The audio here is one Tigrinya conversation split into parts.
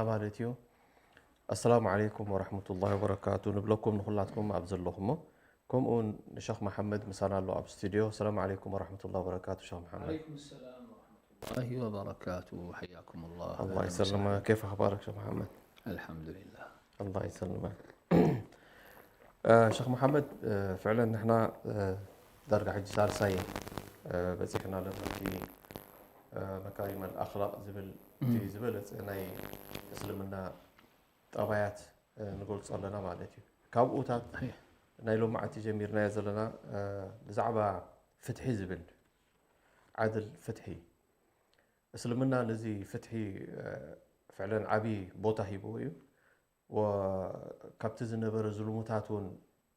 ማለት እዩ። ኣሰላሙ ዓለይኩም ወራህመቱላሂ ወበረካቱ ንብለኩም ንኹላትኩም ኣብ ዘለኹሞ። ከምኡ እውን ንሸኽ መሓመድ ምሳና ኣሎ ኣብ ስቱድዮ። ሰላም ዓለይኩም ወራህመቱላሂ ወበረካቱ ሸኽ መሓመድ። عليكم السلام ورحمة الله وبركاته. حياكم الله. الله يسلمك. كيف أخبارك شيخ محمد؟ الحمد لله. الله يسلمك. ሸኽ መሓመድ፣ ፍዕለን ንሕና ዳርጋ ሕጂ ሳልሳይ በፂሕና ኣለና። እቲ መካሪም ኣልኣኽላቕ ዝብል እቲ ዝበለፀ ናይ እስልምና ጠባያት ንገልፆ ኣለና ማለት እዩ። ካብኡታት ናይ ሎማዓንቲ ጀሚርናዮ ዘለና ብዛዕባ ፍትሒ ዝብል፣ ዓድል ፍትሒ። እስልምና ነዚ ፍትሒ ፍዕለን ዓብዪ ቦታ ሂብዎ እዩ። ወ- ካብቲ ዝነበረ ዝልሙታት እውን፣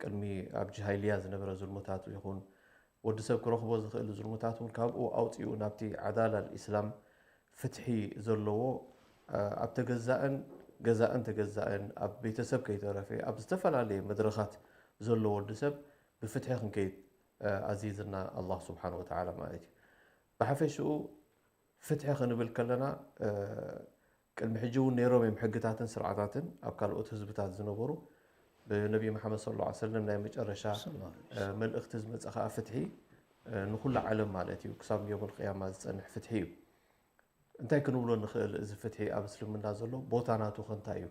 ቅድሚ ኣብ ጃሂልያ ዝነበረ ዝልሙታት ይኹን፣ ወዲ ሰብ ክረኽቦ ዝኽእል ዝልሙታት እውን ካብኡ ኣውፂኡ ናብቲ ዓዳላ ኣልኢስላም፣ ፍትሒ ዘለዎ፣ ኣብ ተገዛእን ገዛእን ተገዛእን፣ ኣብ ቤተሰብ ከይተረፈ ኣብ ዝተፈላለየ መድረኻት ዘሎ ወዲ ሰብ ብፍትሒ ክንከይድ ኣዚዝና ኣላህ ስብሓን ወተዓላ ማለት እዩ። ብሓፈሽኡ ፍትሒ ክንብል ከለና፣ ቅድሚ ሕጂ እውን ነይሮም እዮም ሕግታትን ስርዓታትን ኣብ ካልኦት ህዝብታት ዝነበሩ። ብነቢ መሓመድ ሰለላሁ ዐለይሂ ወሰለም ናይ መጨረሻ መልእኽቲ ዝመፀ ከዓ ፍትሒ ንኩሉ ዓለም ማለት እዩ። ክሳብ የውመል ቅያማ ዝፀንሕ ፍትሒ እዩ። እንታይ ክንብሎ ንኽእል? እዚ ፍትሒ ኣብ እስልምና ዘሎ ቦታ ናቱ ከ እንታይ እዩ?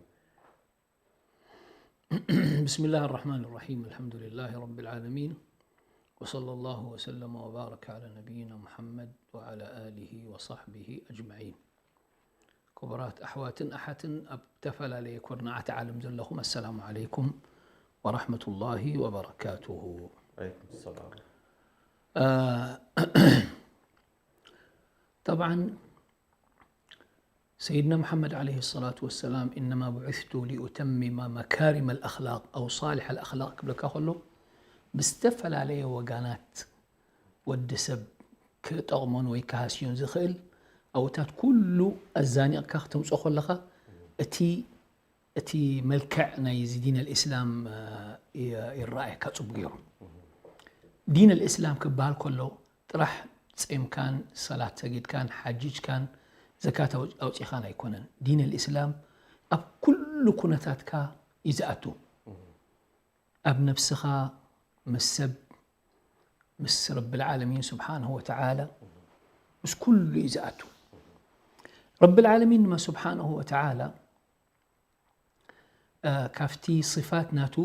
بسم الله الرحمن الرحيم. الحمد لله رب العالمين. وصلى الله وسلم وبارك على نبينا محمد وعلى آله وصحبه أجمعين. ክቡራት ኣሕዋትን ኣሓትን ኣብ ዝተፈላለየ ኮርናዓት ዓለም ዘለኹም፣ ኣሰላሙ ዓለይኩም ወራህመቱላሂ ወበረካቱሁ። عليكم السلام. ጠብዓን ሰይድና መሓመድ ዓለይሂ ሰላቱ ወሰላም፣ ኢነማ ቡዒስቱ ሊኡተሚመ መካሪመ ኣልኣኽላቅ ኣው ሳሊሕ ኣልኣኽላቅ ክብለካ ከሎ፣ ብዝተፈላለየ ወጋናት ወዲ ሰብ ክጠቕሞን ወይ ክሃስዮን ዝኽእል ኣብታት ኩሉ ኣዛኒቕካ ክተምፅኦ ከለኻ፣ እቲ እቲ መልክዕ ናይ እዚ ዲን ኣልእስላም ይረኣየካ ፅቡቅ ገይሩ። ዲን ኣልእስላም ክበሃል ከሎ ጥራሕ ፂምካን ሰላት ሰጊድካን ሓጂጅካን ዘካት ኣውፂኻን ኣይኮነን። ዲን ኣልእስላም ኣብ ኩሉ ኩነታትካ እዩ ዝኣቱ። ኣብ ነብስኻ፣ ምስ ሰብ፣ ምስ ረቢ ልዓለሚን ስብሓንሁ ወተዓላ፣ ምስ ኩሉ እዩ ዝኣቱ። ረቢ ልዓለሚን ድማ ስብሓንሁ ወተዓላ ካብቲ ስፋት ናቱ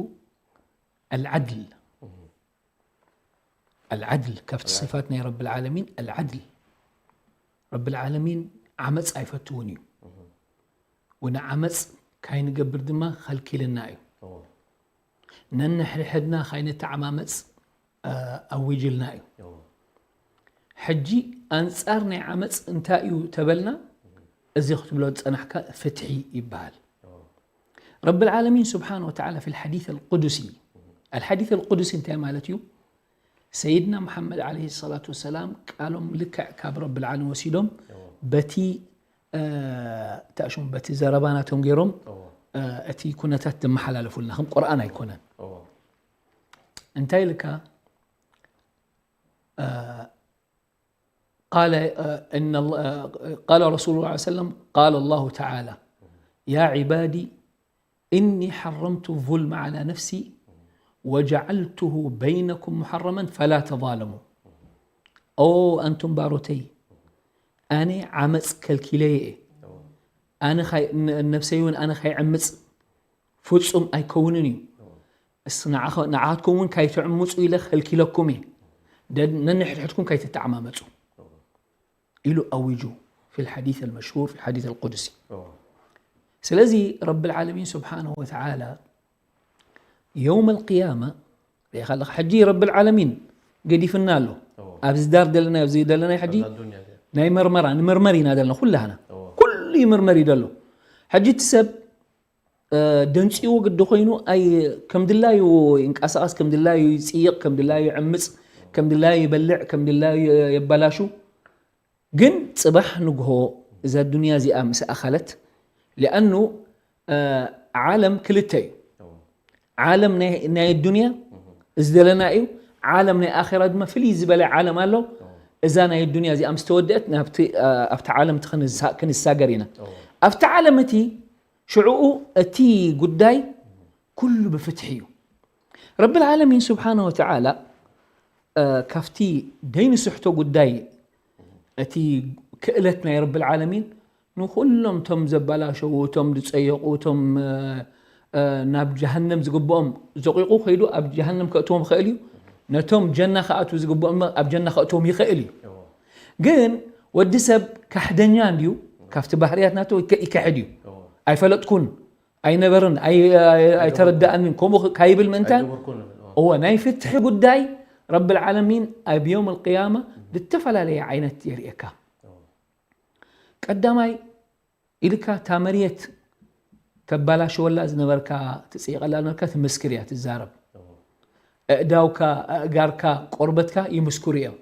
ኣልዓድል ኣልዓድል ካብቲ ስፋት ናይ ረቢ ልዓለሚን ኣልዓድል። ረቢ ልዓለሚን ዓመፅ ኣይፈትውን እዩ። ወንዓመፅ ካይንገብር ድማ ከልኪልና እዩ። ነንሕድሕድና ካይንተዓማመፅ ኣዊጅልና እዩ። ሕጂ ኣንፃር ናይ ዓመፅ እንታይ እዩ ተበልና፣ እዚ ክትብሎ ዝፀናሕካ ፍትሒ ይበሃል። ረቢ ልዓለሚን ስብሓን ወተዓላ ፊ ልሓዲት ኣልቁዱሲ፣ ኣልሓዲት ኣልቁዱሲ እንታይ ማለት እዩ? ሰይድና መሓመድ ዓለይሂ ሰላቱ ወሰላም ቃሎም ልክዕ ካብ ረቢ ልዓለሚን ወሲዶም በቲ ታሽሙ በቲ ዘረባ ናቶም ገይሮም እቲ ኩነታት ዘመሓላለፉልና፣ ከም ቁርኣን ኣይኮነን። እንታይ ኢልካ قال إن الله قال رسول الله صلى الله عليه وسلم قال الله تعالى يا عبادي إني حرمت الظلم على نفسي وجعلته بينكم محرما فلا تظالموا. ኦ ኣንቱም ባሮተይ፣ ኣነ ዓመፅ ከልኪለየ እየ። ኣነ ነብሰይ እውን ኣነ ካይዕምፅ ፍፁም ኣይከውንን እዩ። እስ ንዓኻትኩም እውን ካይትዕምፁ ኢለ ከልኪለኩም እየ። ነንሕድሕድኩም ካይትተዓማመፁ ኢሉ ኣዊጁ ፊ ልሓዲት ኣልመሽሁር ፊ ልሓዲት ኣልቁድሲ። ስለዚ ረቢ ልዓለሚን ስብሓንሁ ወተዓላ የውም ኣልቅያማ ሪኢኻ ኣለኻ። ሕጂ ረቢ ልዓለሚን ገዲፍና ኣሎ። ኣብዚ ዳር ደለና ኣብዚ ደለና ሕጂ ናይ መርመራ ንምርመር ኢና ደለና ኩላህና። ኩሉ ይምርመር እዩ ደሎ። ሕጂ እቲ ሰብ ደንፂዎ ግዲ ኮይኑ ኣይ ከም ድላዩ ይንቀሳቐስ፣ ከም ድላዩ ይፅይቕ፣ ከም ድላዩ ይዕምፅ፣ ከም ድላዩ ይበልዕ፣ ከም ድላዩ የባላሹ። ግን ፅባሕ ንግሆ እዛ ዱንያ እዚኣ ምስ ኣኸለት፣ ሊኣኑ ዓለም ክልተ እዩ። ዓለም ናይ ዱንያ እዚ ዘለና እዩ። ዓለም ናይ ኣኼራ ድማ ፍልይ ዝበለ ዓለም ኣሎ። እዛ ናይ ዱንያ እዚኣ ምስ ተወደአት ኣብቲ ዓለም እቲ ክንሳገር ኢና። ኣብቲ ዓለም እቲ ሽዕኡ እቲ ጉዳይ ኩሉ ብፍትሒ እዩ። ረብል ዓለሚን ስብሓነ ወተዓላ ካብቲ ደይንስሕቶ ጉዳይ፣ እቲ ክእለት ናይ ረብል ዓለሚን ንኹሎም እቶም ዘባላሸዉ፣ እቶም ዝጸየቑ፣ እቶም ናብ ጀሃነም ዝግብኦም፣ ዘቂቑ ከይዱ ኣብ ጀሃነም ከእትዎም ይኽእል እዩ። ነቶም ጀና ክኣትዉ ዝግብኦም ኣብ ጀና ከእትዎም ይኽእል እዩ። ግን ወዲ ሰብ ካሕደኛ እንድዩ፣ ካብቲ ባህርያት ናቱ ይከ- ይከሕድ እዩ። ኣይፈለጥኩን፣ ኣይነበርን፣ ኣይ- ኣይ- ኣይተረዳእንን ከምኡ ካይብል ምእንታን፣ ኣይገበርኩን። እዎ፣ ናይ ፍትሒ ጉዳይ ረብል ዓለሚን ኣብ የውም ኣልቅያማ ብተፈላለየ ዓይነት የርእየካ። ቀዳማይ ኢልካ እታ መሬት ተባላሽወላ ዝነበርካ፣ ትጽይቐላ ዝነበርካ ትምስክር እያ ትዛረብ። ኣእዳውካ፣ ኣእጋርካ፣ ቆርበትካ ይምስክሩ እዮም።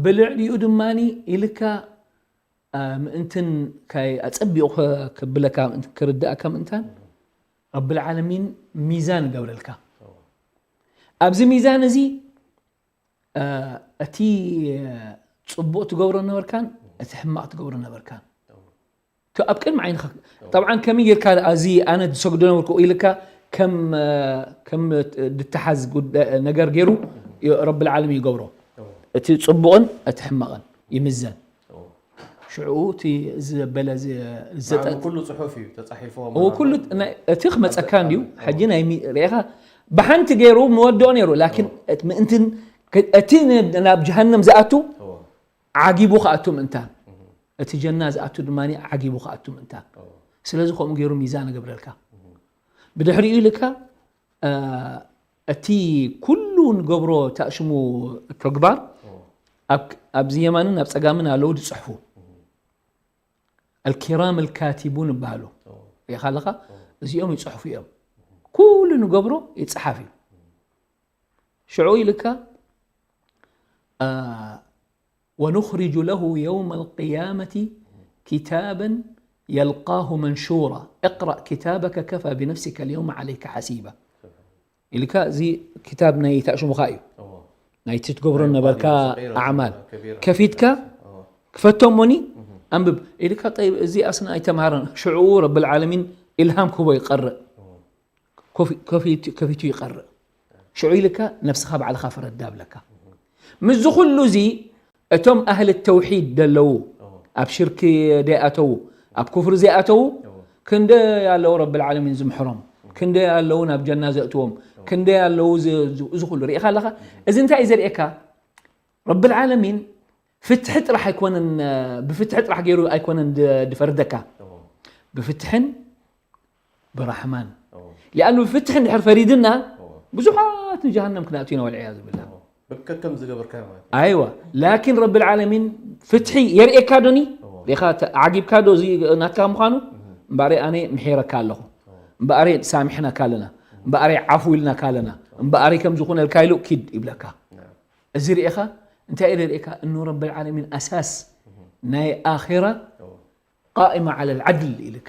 ብልዕሊኡ ድማ ኢልካ ምእንትን ኣጸቢቑ ከብለካ፣ ምእንትን ክርድኣካ ምእንታን ረብል ዓለሚን ሚዛን ይገብረልካ። ኣብዚ ሚዛን እዚ እቲ ጽቡቕ ትገብሮ ነበርካን እቲ ሕማቕ ትገብሮ ነበርካን። እቲ ኣብ ቅድሚ ዓይንኻ፣ ጠብዓን ከመይ ጌርካ እዚ ኣነ ዝሰግዶ ነበርኩ ኢልካ ከም ከም ድተሓዝ ጉዳ- ነገር ገይሩ ረብል ዓለም ይገብሮ። እቲ ጽቡቕን እቲ ሕማቕን ይምዘን። ሽዑ እቲ ዘበለ ዝ- ዘጠ- ኩሉ ጽሑፍ እዩ ተጻሒፎ። እዎ፣ ኩሉ ናይ- እቲ ክመጸካ እንድዩ። ሕጂ ናይ ሚ- ርኢኻ ብሓንቲ ገይሩ መወድኦ ነይሩ። ላኪን እቲ ምእንትን ከ- እቲ ን- ናብ ጀሃነም ዝኣቱ ዓጊቡ ክኣቱ ምእንታን፣ እቲ ጀና ዝኣቱ ድማ ዓጊቡ ክኣቱ ምእንታን። ስለዚ ከምኡ ገይሩ ሚዛን ይገብረልካ። ብድሕሪኡ ኢልካ እቲ ኩሉ ንገብሮ ታእሽሙ ተግባር ኣብ- ኣብዚ የማንን ኣብ ጸጋምን ኣለዉ ዝጽሕፉ። ኣልኪራም ኣልካቲቡን ይበሃሉ። ሪኢኻ ኣለኻ? እዚኦም ይጽሕፉ እዮም። ኩሉ ንገብሮ ይጽሓፍ እዩ። ሽዑ ኢልካ ወኑኽሪጁ ለሁ የውመ ኣልቅያመቲ ኪታበን የልቃሁ መንሹራ እቅራእ ኪታበከ ከፋ ብነፍሲከ ልየውመ ዓለይከ ሓሲባ። ኢልካ እዚ ክታብ ናይ ታእሽሙኻ እዩ። ናይቲ ትገብሮ ነበርካ ኣዕማል ከፊትካ ክፈቶሞኒ ኣንብብ ኢልካ። ጠይብ፣ እዚ ኣስና ኣይተምሃረን። ሽዑ ረብል ዓለሚን ኢልሃም ክህቦ ይቀርእ። ከፊቱ ይቀርእ። ሽዑ ኢልካ ነብስኻ ባዕልኻ ፍረዳ ብለካ። ምስዚ ኩሉ እዚ እቶም ኣህል ተውሒድ ደለዉ፣ ኣብ ሽርክ ዘይኣተዉ፣ ኣብ ኩፍር ዘይኣተዉ ክንደይ ኣለዉ ረብል ዓለሚን ዝምሕሮም፣ ክንደይ ኣለዉ ናብ ጀና ዘእትዎም፣ ክንደይ ኣለዉ። እዚ ኩሉ ርኢኻ ኣለኻ። እዚ እንታይ እዩ ዘርእየካ? ረብል ዓለሚን ፍትሒ ጥራሕ ኣይኮነን፣ ብፍትሒ ጥራሕ ገይሩ ኣይኮነን ድፈርደካ፣ ብፍትሕን ብራሕማን። ሊኣኑ ብፍትሒ እንድሕር ፈሪድና ብዙሓት ንጀሃነም ክንኣቱ ኢና፣ ወልዕያዙ ብላ። ብከከም ዝገበርካዮ ማለት እዩ። ኣይዋ፣ ላኪን ረብል ዓለሚን ፍትሒ የርእየካ ዶኒ? ሪኻ ዓጊብካ ዶ እዚ ናትካ ምዃኑ? እምበኣረይ ኣነ ምሒረካ ኣለኹ። እምበኣረይ ሳሚሕናካ ኣለና። እምበኣረይ ዓፉ ኢልናካ ኣለና። እምበኣረይ ከም ዝኾነልካ ኢሉ ኪድ ይብለካ። እዚ ርኢኻ እንታይ ኢለ ርእካ? እኑ ረብል ዓለሚን ኣሳስ ናይ ኣኺራ ቃኢማ ዓለል ዓድል ኢልካ።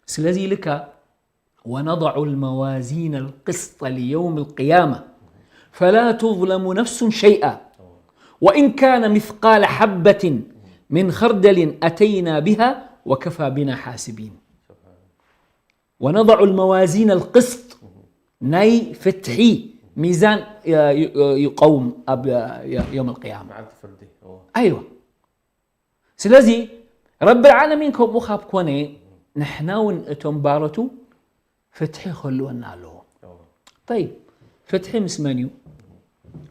ስለዚ ኢልካ ወነضዑ ልመዋዚነ ልቅስጠ ልየውም ልቅያማ ፈላ ቱዝለሙ ነፍሱን ሸይኣ ወኢን ካነ ምስቃለ ሓበትን ምን ኸርደልን ኣተይና ብሃ ወከፋ ብና ሓስቢን። ወነضዑ ልመዋዚነ ልቅስጥ ናይ ፍትሒ ሚዛን ይቀውም ኣብ ዮም ልቅያማ። መዓልቲ ፍርዲ። እዎ። ኣይዋ። ስለዚ ረብል ዓለሚን ከምኡ ካብ ኮነ ንሕና እውን እቶም ባሮቱ ፍትሒ ክህልወና ኣለዎ። እዎ። ጠይብ፣ ፍትሒ ምስ መን እዩ?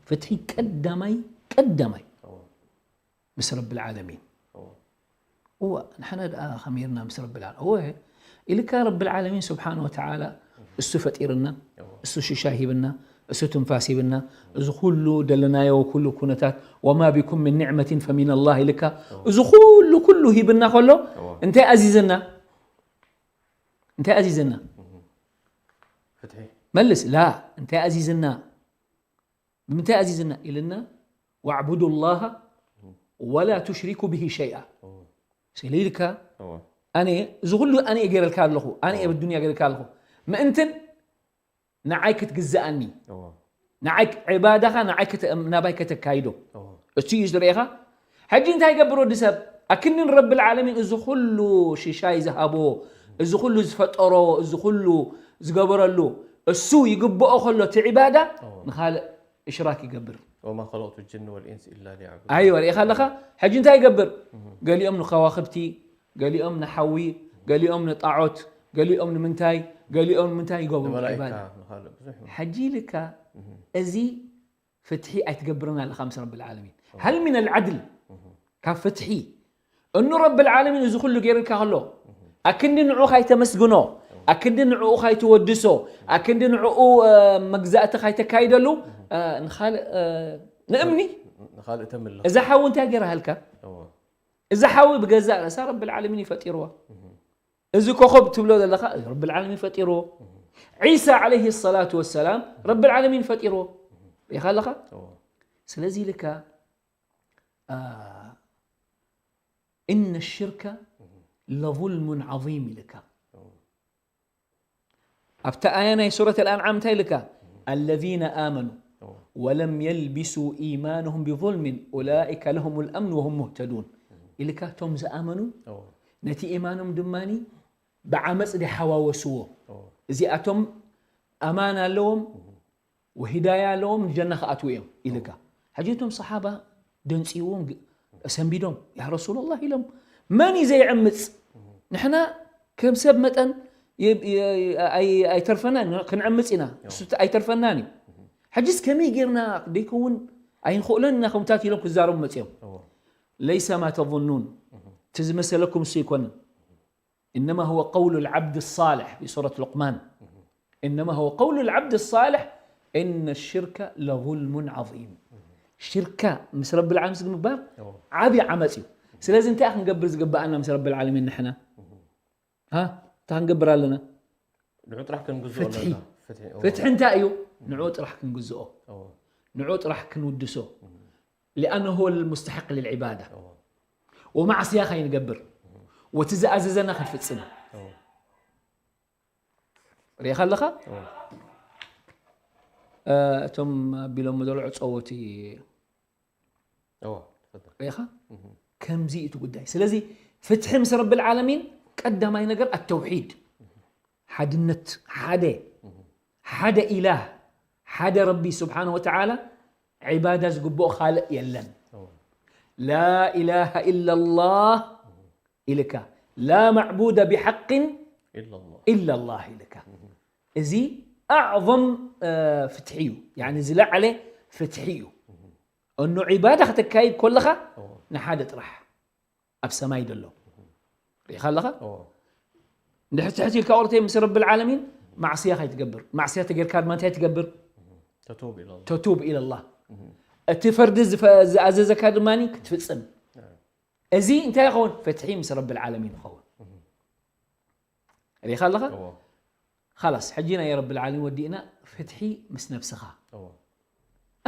ፍትሒ ቀዳማይ ቀዳማይ እዎ። ምስ ረብል ዓለሚን። እዎ። እዋ ንሕና ደኣ ከመይ ኢልና ምስ ረብል ዓለሚን? እወ ኢልካ ረብል ዓለሚን ስብሓን ወተዓላ እሱ ፈጢርና፣ እዎ። እሱ ሽሻይ ሂብና፣ እሱ ትንፋስ ሂብና፣ እዚ ኩሉ ደለናዮ ኩሉ ኩነታት ወማ ቢኩም ምን ኒዕመቲን ፈሚን ኣላህ ኢልካ እዎ። እዚ ኩሉ ኩሉ ሂብና ከሎ እዎ። እንታይ ኣዚዘና? እንታይ ኣዚዘና? ፍትሒ። መልስ። ላ፣ እንታይ ኣዚዘና? ብምንታይ ኣዚዝና ኢልና? ወዕቡዱ ላሃ ወላ ቱሽሪኩ ብሂ ሸይኣ። ስለ ኢልካ እወ። ኣነ እዚ ኩሉ ኣነ እየ ገይረልካ ኣለኹ፣ ኣነ እየ እወ። ብዱንያ ገይረልካ ኣለኹ። ምእንትን ንዓይ ክትግዝኣኒ፣ እወ። ንዓይ ዕባዳኻ ንዓይ ክተ- ናባይ ከተካይዶ። እወ። እሱ እዩ ዝርእኻ። ሕጂ እንታይ ይገብር ወዲ ሰብ? ኣክንዲ ንረብል ዓለሚን እዚ ኩሉ ሽሻይ ዝሃቦ፣ እዚ ኩሉ ዝፈጠሮ፣ እዚ ኩሉ ዝገበረሉ፣ እሱ ይግብኦ ከሎ እቲ ዒባዳ ንኻልእ እሽራክ ይገብር። وما خلقت الجن والإنس إلا ليعبدون ኣይወ ርኢኻ ኣለኻ። ሕጂ እንታይ ይገብር? ገሊኦም ንከዋኽብቲ፣ ገሊኦም ንሓዊ፣ ገሊኦም ንጣዖት፣ ገሊኦም ንምንታይ፣ ገሊኦም ንምንታይ ይገብሩ ንመላኢካ ዒባዳ። ንኻልእ ብዙሕ ሕጂ ኢልካ እዚ ፍትሒ ኣይትገብርን ኣለኻ ምስ ረብል ዓለሚን። هل من العدل ካብ ፍትሒ እኑ ረብል ዓለሚን እዚ ኩሉ ገይርልካ ከሎ ኣክንዲ ንዑ ካይተመስግኖ ኣክንዲ ንዕኡ ካይትወድሶ ኣክንዲ ንዕኡ እ፣ መግዛእቲ ካይተካይደሉ እ፣ ንኻልእ እ፣ ንእምኒ ንኻልእ ተምልኽ እዛ ሓዊ እንታይ ገይራሃልካ? እዎ እዛ ሓዊ ብገዛእ ርእሳ ረብል ዓለሚን ይፈጢርዋ። እዚ ኮኸብ ትብሎ ዘለኻ ረብል ዓለሚን ፈጢርዎ። ዒሳ ዓለይሂ ሰላቱ ወሰላም ረብል ዓለሚን ፈጢርዎ። ርኢኻ ኣለኻ? እዎ ስለዚ ኢልካ አ፣ إن الشرك لظلم عظيم ኢልካ ኣብታ ኣያ ናይ ሱረት ኣልኣንዓም እንታይ ኢልካ? الذين آمنوا እዎ ولم يلبسوا إيمانهم بظلم أولئك لهم الأمن وهم مهتدون ኢልካ እቶም ዝኣመኑ እዎ ነቲ ኢማኖም ድማ ብዓመፅ ድሓዋወስዎ እዎ እዚኣቶም ኣማን ኣለዎም ወሂዳያ ኣለዎም ንጀና ክኣትዉ እዮም ኢልካ። ሕጂ እቶም ሰሓባ ደንፅዎም ግ- ሰንቢዶም ያ ረሱላላህ ኢሎም መን እዩ ዘይዕምፅ? ንሕና ከም ሰብ መጠን የ- የ- ኣይ- ኣይተርፈናን ክንዕምፅ ኢና እሱ ኣይተርፈናን እዩ። ሕጂስ ከመይ ጌርና ደይከውን ኣይንኽእሎን ኢና ከምታት ኢሎም ክዛረቡ መፅኦም። እዎ ليس ما تظنون እቲ ዝመሰለኩም እሱ ኣይኮነን። إنما هو قول العبد الصالح في سورة لقمان إنما هو قول العبد الصالح إن الشرك لظلم عظيم ሽርካ ምስ ረብል ዓለሚን ምግባር እዎ ዓብዪ ዓመፅ እዩ። ስለዚ እንታይ ክንገብር ዝግብኣና ምስ ረብል ዓለሚን ንሕና? ሃ? እንታይ ክንገብር ኣለና? ንዑ ጥራሕ ክንግዝኦ ፍትሒ። ኣለና። ፍትሒ እዎ ፍትሒ እንታይ እዩ? ንዕኡ ጥራሕ ክንግዝኦ እዎ ንዕኡ ጥራሕ ክንውድሶ لأنه هو المستحق للعبادة እዎ ወማዕስያ ከይንገብር ወቲ ዝኣዘዘና ክንፍፅም እዎ ርኢኻ ኣለኻ? እዎ እ፣ እቶም ኣቢሎም ዘለዉ ዕፀወቲ እዎ ተፈضل ርኢኻ? ከምዚ እዩ እቲ ጉዳይ። ስለዚ ፍትሒ ምስ ረብል ዓለሚን ቀዳማይ ነገር ኣተውሒድ ሓድነት ሓደ ሓደ ኢላህ ሓደ ረቢ ስብሓን ወተዓላ ዒባዳ ዝግብኦ ካልእ የለን። እዎ لا إله إلا الله ኢልካ لا معبود بحق إلا الله إلا الله ኢልካ እዚ ኣዕظም እ፣ ፍትሒ እዩ። ያኒ ዝለዓለ ፍትሒ እዩ። እኑ ዒባዳ ከተካይድ ከለኻ እዎ ንሓደ ጥራሕ ኣብ ሰማይ ደሎ ርኢኻ ኣለኻ። እዎ ንድሕቲ ሕቲ ኢልካ ቁርተይ ምስ ረብል ዓለሚን ማዕስያ ከይትገብር። ማዕስያ ተጌርካ ድማ እንታይ ትገብር? تتوب إلى الله ተቱብ ኢለላህ እቲ ፈርዲ ዝፈ- ዝኣዘዘካ ድማ ክትፍፅም። እዚ እንታይ ይኸውን? ፍትሒ ምስ ረብል ዓለሚን ይኸውን። ርኢኻ ኣለኻ? እዎ ኻላስ ሕጂ ናይ ረብል ዓለሚን ወዲእና ፍትሒ ምስ ነብስኻ። እዎ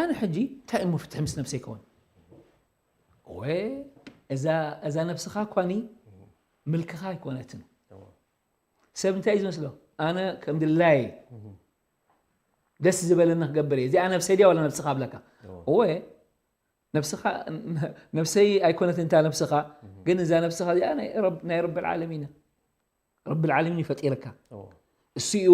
ኣነ ሕጂ እንታይ እሞ ፍትሒ ምስ ነብሰይ ይከውን? ወ እዛ እዛ ነብስኻ እኳኒ ምልክኻ ኣይኮነትን። እዎ ሰብ እንታይ እዩ ዝመስሎ? ኣነ ከም ድላይ ደስ ዝበለኒ ክገብር እየ። እዚኣ ነብሰይ ድያ ዋላ ነብስኻ ኣብለካ? እዎ እወ ነብስኻ ነብሰይ ኣይኮነትን እታ ነብስኻ፣ ግን እዛ ነብስኻ እዚኣ ናይ ረብ- ናይ ረብል ዓለሚን እያ። ረብል ዓለሚን እዩ ፈጢርካ። እዎ እሱ እዩ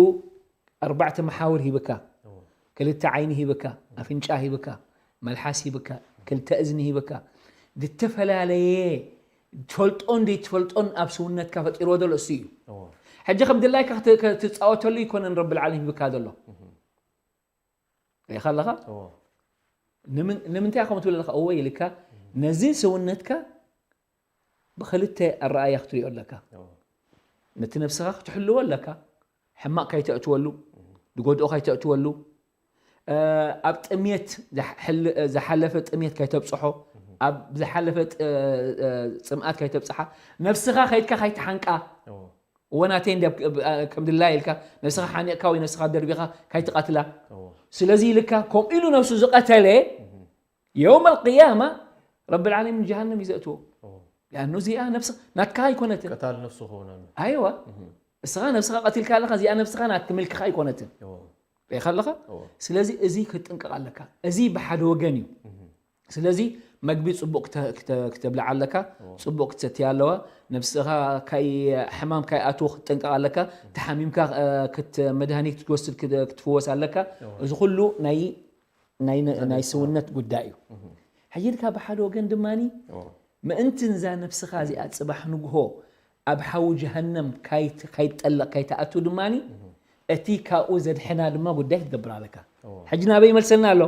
ኣርባዕተ መሓውር ሂብካ። እዎ ክልተ ዓይኒ ሂብካ፣ ኣፍንጫ ሂብካ፣ መልሓስ ሂብካ፣ ክልተ እዝኒ ሂብካ፣ ዝተፈላለየ ትፈልጦን ዘይትፈልጦን ኣብ ስውነትካ ፈጢርዎ ዘሎ እሱ እዩ። እዎ ሕጂ ከም ድላይካ ክት- ክትፃወተሉ ይኮነን ረብል ዓለሚን ሂብካ ዘሎ። ርኢኻ ኣለኻ? እዎ ንምን- ንምንታይ ከምኡ ትብል ኣለኻ? እወ ኢልካ ነዚ ሰውነትካ ብክልተ ኣረኣያ ክትሪኦ ኣለካ። እዎ ነቲ ነብስኻ ክትሕልዎ ኣለካ። ሕማቕ ካይተእትወሉ፣ ዝጎድኦ ካይተእትወሉ፣ እ፣ ኣብ ጥሜት ዝሕ- ዝሓለፈ ጥሜት ካይተብፅሖ፣ ኣብ ዝሓለፈ ጥ- እ፣ ፅምኣት ካይተብፅሓ፣ ነብስኻ ከይድካ ካይትሓንቃ። እዎ እወ ናተይ እንዲ ከም ድላይ ኢልካ ነብስኻ ሓኒቕካ ወይ ነብስኻ ደርቢኻ ካይትቐትላ። እዎ ስለዚ ኢልካ ከምኡ ኢሉ ነብሱ ዝቐተለ የውም ኣልቅያማ ረብል ዓለሚን ጀሃነም እዩ ዘእትዎ። እዎ ያኑ እዚኣ ነብስ ናትካ ኣይኮነትን። ቀታል ነፍሱ ክኸውን ኣሎ ኣይዋ እስኻ ነብስኻ ቀቲልካ ኣለኻ፣ እዚኣ ነብስኻ ናት ምልክኻ ኣይኮነትን። እዎ ርኢኻ ኣለኻ? እዎ ስለዚ እዚ ክትጥንቀቕ ኣለካ። እዚ ብሓደ ወገን እዩ። ስለዚ መግቢ ጽቡቕ ክተ- ክተ- ክተብልዓ ኣለካ። ጽቡቕ ክትሰትያ ኣለዋ። ነብስኻ ካይ ሕማም ካይኣትዎ ክትጠንቀቕ ኣለካ። ተሓሚምካ እ፣ ክት መድሃኒት ክትወስድ ክት- ክትፍወስ ኣለካ። እዚ ኩሉ ናይ ናይ ነ- ናይ ስውነት ጉዳይ እዩ። ሕጂ ኢልካ ብሓደ ወገን ድማኒ ምእንቲ ንዛ ነብስኻ እዚኣ ጽባሕ ንግሆ ኣብ ሓዊ ጀሃነም ካይት- ካይትጠለቕ ካይትኣቱ ድማኒ እቲ ካብኡ ዘድሕና ድማ ጉዳይ ክትገብር ኣለካ። ሕጂ ናበይ ይመልሰና ኣሎ?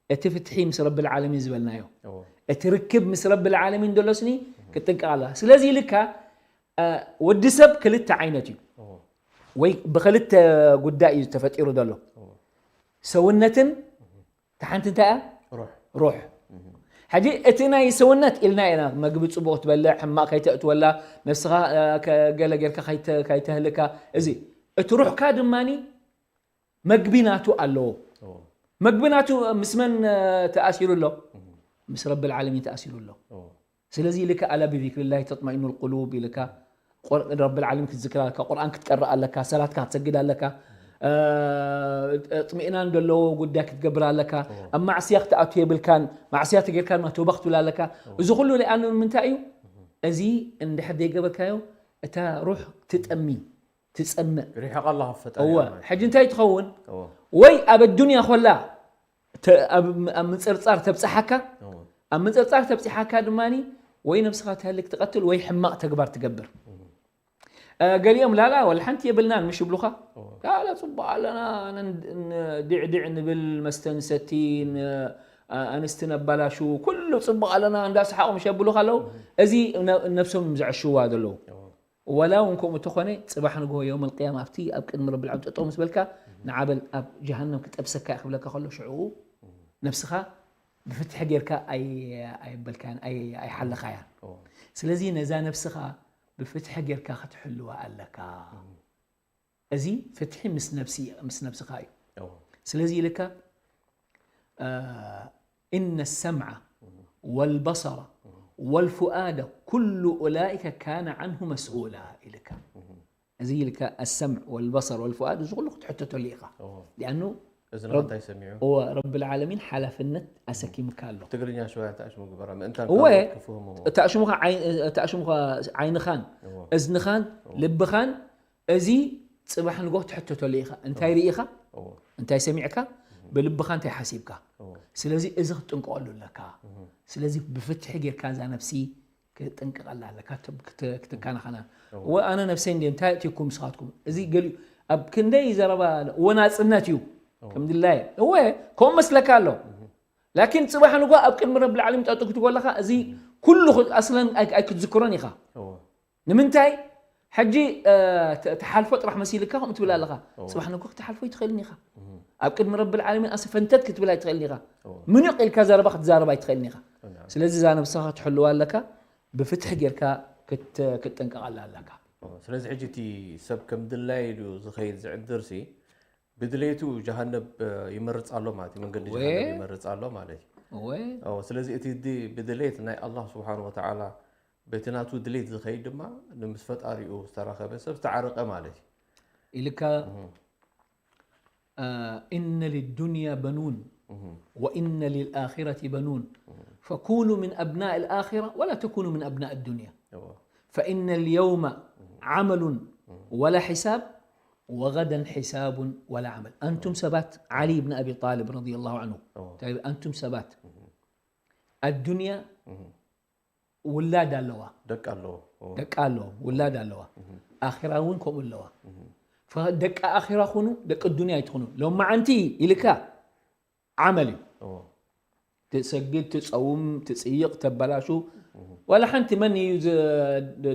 እቲ ፍትሒ ምስ ረብል ዓለሚን ዝበልናዮ፣ እቲ ርክብ ምስ ረብል ዓለሚን ደሎስኒ ክትጥንቀቕ ኣለካ። ስለዚ ኢልካ እ፣ ወዲ ሰብ ክልተ ዓይነት እዩ፣ ወይ ብክልተ ጉዳይ እዩ ተፈጢሩ ዘሎ። ሰውነትን ተሓንቲ እንታይ እያ? ሩሕ። ሕጂ እቲ ናይ ሰውነት ኢልና ኢና፣ መግቢ ጽቡቕ ትበልዕ፣ ሕማቕ ከይተእትወላ፣ ነብስኻ እ፣ ከ- ገለ ጌርካ ከይተ- ከይተህልካ። እዚ እቲ ሩሕካ ድማኒ መግቢ ናቱ ኣለዎ። መግቢ ናቱ ምስ መን እ፣ ተኣሲሩ ኣሎ? ምስ ረብል ዓለሚን ተኣሲሩ ኣሎ። ስለዚ ኢልካ ኣላ ብዚክሪላሂ ተጥመኢኑል ቁሉብ ኢልካ ቁር- ረብል ዓለሚን ክትዝክር ኣለካ፣ ቁርኣን ክትቀርእ ኣለካ፣ ሰላትካ ክትሰግድ ኣለካ፣ እ፣ ጥሚእናን ዘለዎ ጉዳይ ክትገብር ኣለካ። ኣብ ማዕስያ ክትኣቱ የብልካን። ማዕስያ ተጌርካ ድማ ተውባ ክትብል ኣለካ። እዚ ኩሉ ሊኣኑ ንምንታይ እዩ? እዚ እንድሕር ዘይገበርካዮ እታ ሩሕ ትጠሚ ትጸምእ። ርሒቕ ኣላ ካብ ፈጣሪ እወ ማለት ሕጂ እንታይ ትኸውን? እወ ወይ ኣብ ኣዱንያ ኮላ ተ- ኣብ ኣብ ምንጽርጻር ተብጽሓካ። እወ ኣብ ምንጽርጻር ተብጽሓካ ድማኒ ወይ ነብስኻ ትህልክ ትቐትል ወይ ሕማቕ ተግባር ትገብር። እ፣ ገሊኦም ላላ ወላ ሓንቲ የብልናን ምሽ ይብሉኻ። ላላ ጽቡቕ ኣለና፣ ን- ን- ዲዕዲዕ ንብል፣ መስተ ንሰቲ፣ ን- ኣ- ኣንስቲ ነባላሹ፣ ኩሉ ጽቡቕ ኣለና እንዳሰሓቑ ምሽ የብሉኻ ኣለዉ። እዚ ነ- ነብሶም ዘዕሽዋ ዘለዉ። ወላ እውን ከምኡ እንተኾነ ጽባሕ ንግሆ የውመል ቅያማ ኣብቲ ኣብ ቅድሚ ረብል ዓለሚን ጠጠው ምስ በልካ ንዓበል ኣብ ጀሃነም ክጠብሰካ እየ ክብለካ ከሎ ሽዑ ነብስኻ ብፍትሒ ጌርካ ኣይ- ኣየበልካያን ኣይ- ኣይሓለኻያን። ስለዚ ነዛ ነብስኻ ብፍትሒ ጌርካ ክትሕልዋ ኣለካ። እዚ ፍትሒ ምስ ነብሲ ምስ ነብስኻ እዩ። ስለዚ ኢልካ إن السمع والبصر والفؤاد كل أولئك كان عنه مسؤولا ኢልካ። እዚ ኢልካ السمع والبصر والفؤاد እዚ ኩሉ ክትሕተተሉ ኢኻ። ሊኣኑ እዝንኻ እንታይ ሰሚዑ? እወ ረብል ዓለሚን ሓላፍነት ኣሰኪምካ ኣሎ። ትግርኛ ሽወያ ተኣሽሙ ግበራ ምእንታን እወ ካልኦት ክፍህሙ። ተኣሽሙኻ ዓይንኻን እዝንኻን ልብኻን እዚ ጽባሕ ንጎ ትሕተተሉ ኢኻ። እንታይ ርኢኻ? እንታይ ሰሚዕካ? ብልብኻ እንታይ ሓሲብካ? ስለዚ እዚ ክትጥንቀቐሉ ኣለካ። ስለዚ ብፍትሒ ጌርካ እዛ ነብሲ ክትጥንቀቐላ ኣለካ፣ ክትከናኸና። እወ ኣነ ነብሰይ እንደ እንታይ እትኩም ንስኻትኩም እዚ ገሊኡ ኣብ ክንደይ ዘረባ እወ ናጽነት እዩ ከም ድላይ እወ ከምኡ መስለካ ኣሎ። ላኪን ጽባሕ ንጎ ኣብ ቅድሚ ረቢ ልዓለሚን ጠጡ ክትጎለኻ እዚ ኩሉ ኣስለን ኣይክትዝክሮን ኢኻ። ንምንታይ ሕጂ ትሓልፎ ጥራሕ መሲልካ ከምኡ ትብል ኣለኻ። ጽባሕ ንጎ ክትሓልፎ ይትኽእልን ኢኻ። ኣብ ቅድሚ ረቢ ልዓለሚን ኣሰፈንተት ክትብል ኣይትኽእልን ኢኻ። ምኑቕ ኢልካ ዘረባ ክትዛረብ ኣይትኽእልን ኢኻ። ስለዚ እዛ ነብስኻ ክትሕልዋ ኣለካ፣ ብፍትሒ ጌርካ ክትጥንቀቐላ ኣለካ። ስለዚ ሕጂ እቲ ሰብ ከም ድላይ ኢሉ ዝኸይድ ዝዕድር ሲ ብድሌቱ ጀሃነብ ይመርፅ ኣሎ ማለት እዩ። መንገዲ ጀሃነብ ይመርፅ ኣሎ ማለት እዩ። ስለዚ እቲ ብድሌት ናይ ኣላህ ስብሓን ወተዓላ በቲ ናቱ ድሌት ዝኸይድ ድማ ንምስ ፈጣሪኡ ዝተራኸበ ሰብ ዝተዓረቀ ማለት እዩ። ኢልካ إن للدنيا بنون وإن للآخرة بنون فكونوا من أبناء الآخرة ولا تكونوا من أبناء الدنيا فإن اليوم عمل ولا حساب وغدا حساب ولا عمل أنتم ሰባት علي بن أبي طالب رضي الله عنه أنتم ሰባት الدنيا ውላድ ኣለዋ ደቂ ኣለዎ ደቂ ኣለዎ ውላድ ኣለዋ ኣኺራ እውን ከምኡ ኣለዋ ደቂ ኣኺራ ኩኑ ደቂ ዱንያ ኣይትኹኑ ሎማዓንቲ ኢልካ ዓመል እዩ ትሰግድ ትፀውም ትፅይቕ ተበላሹ ዋላ ሓንቲ መን እዩ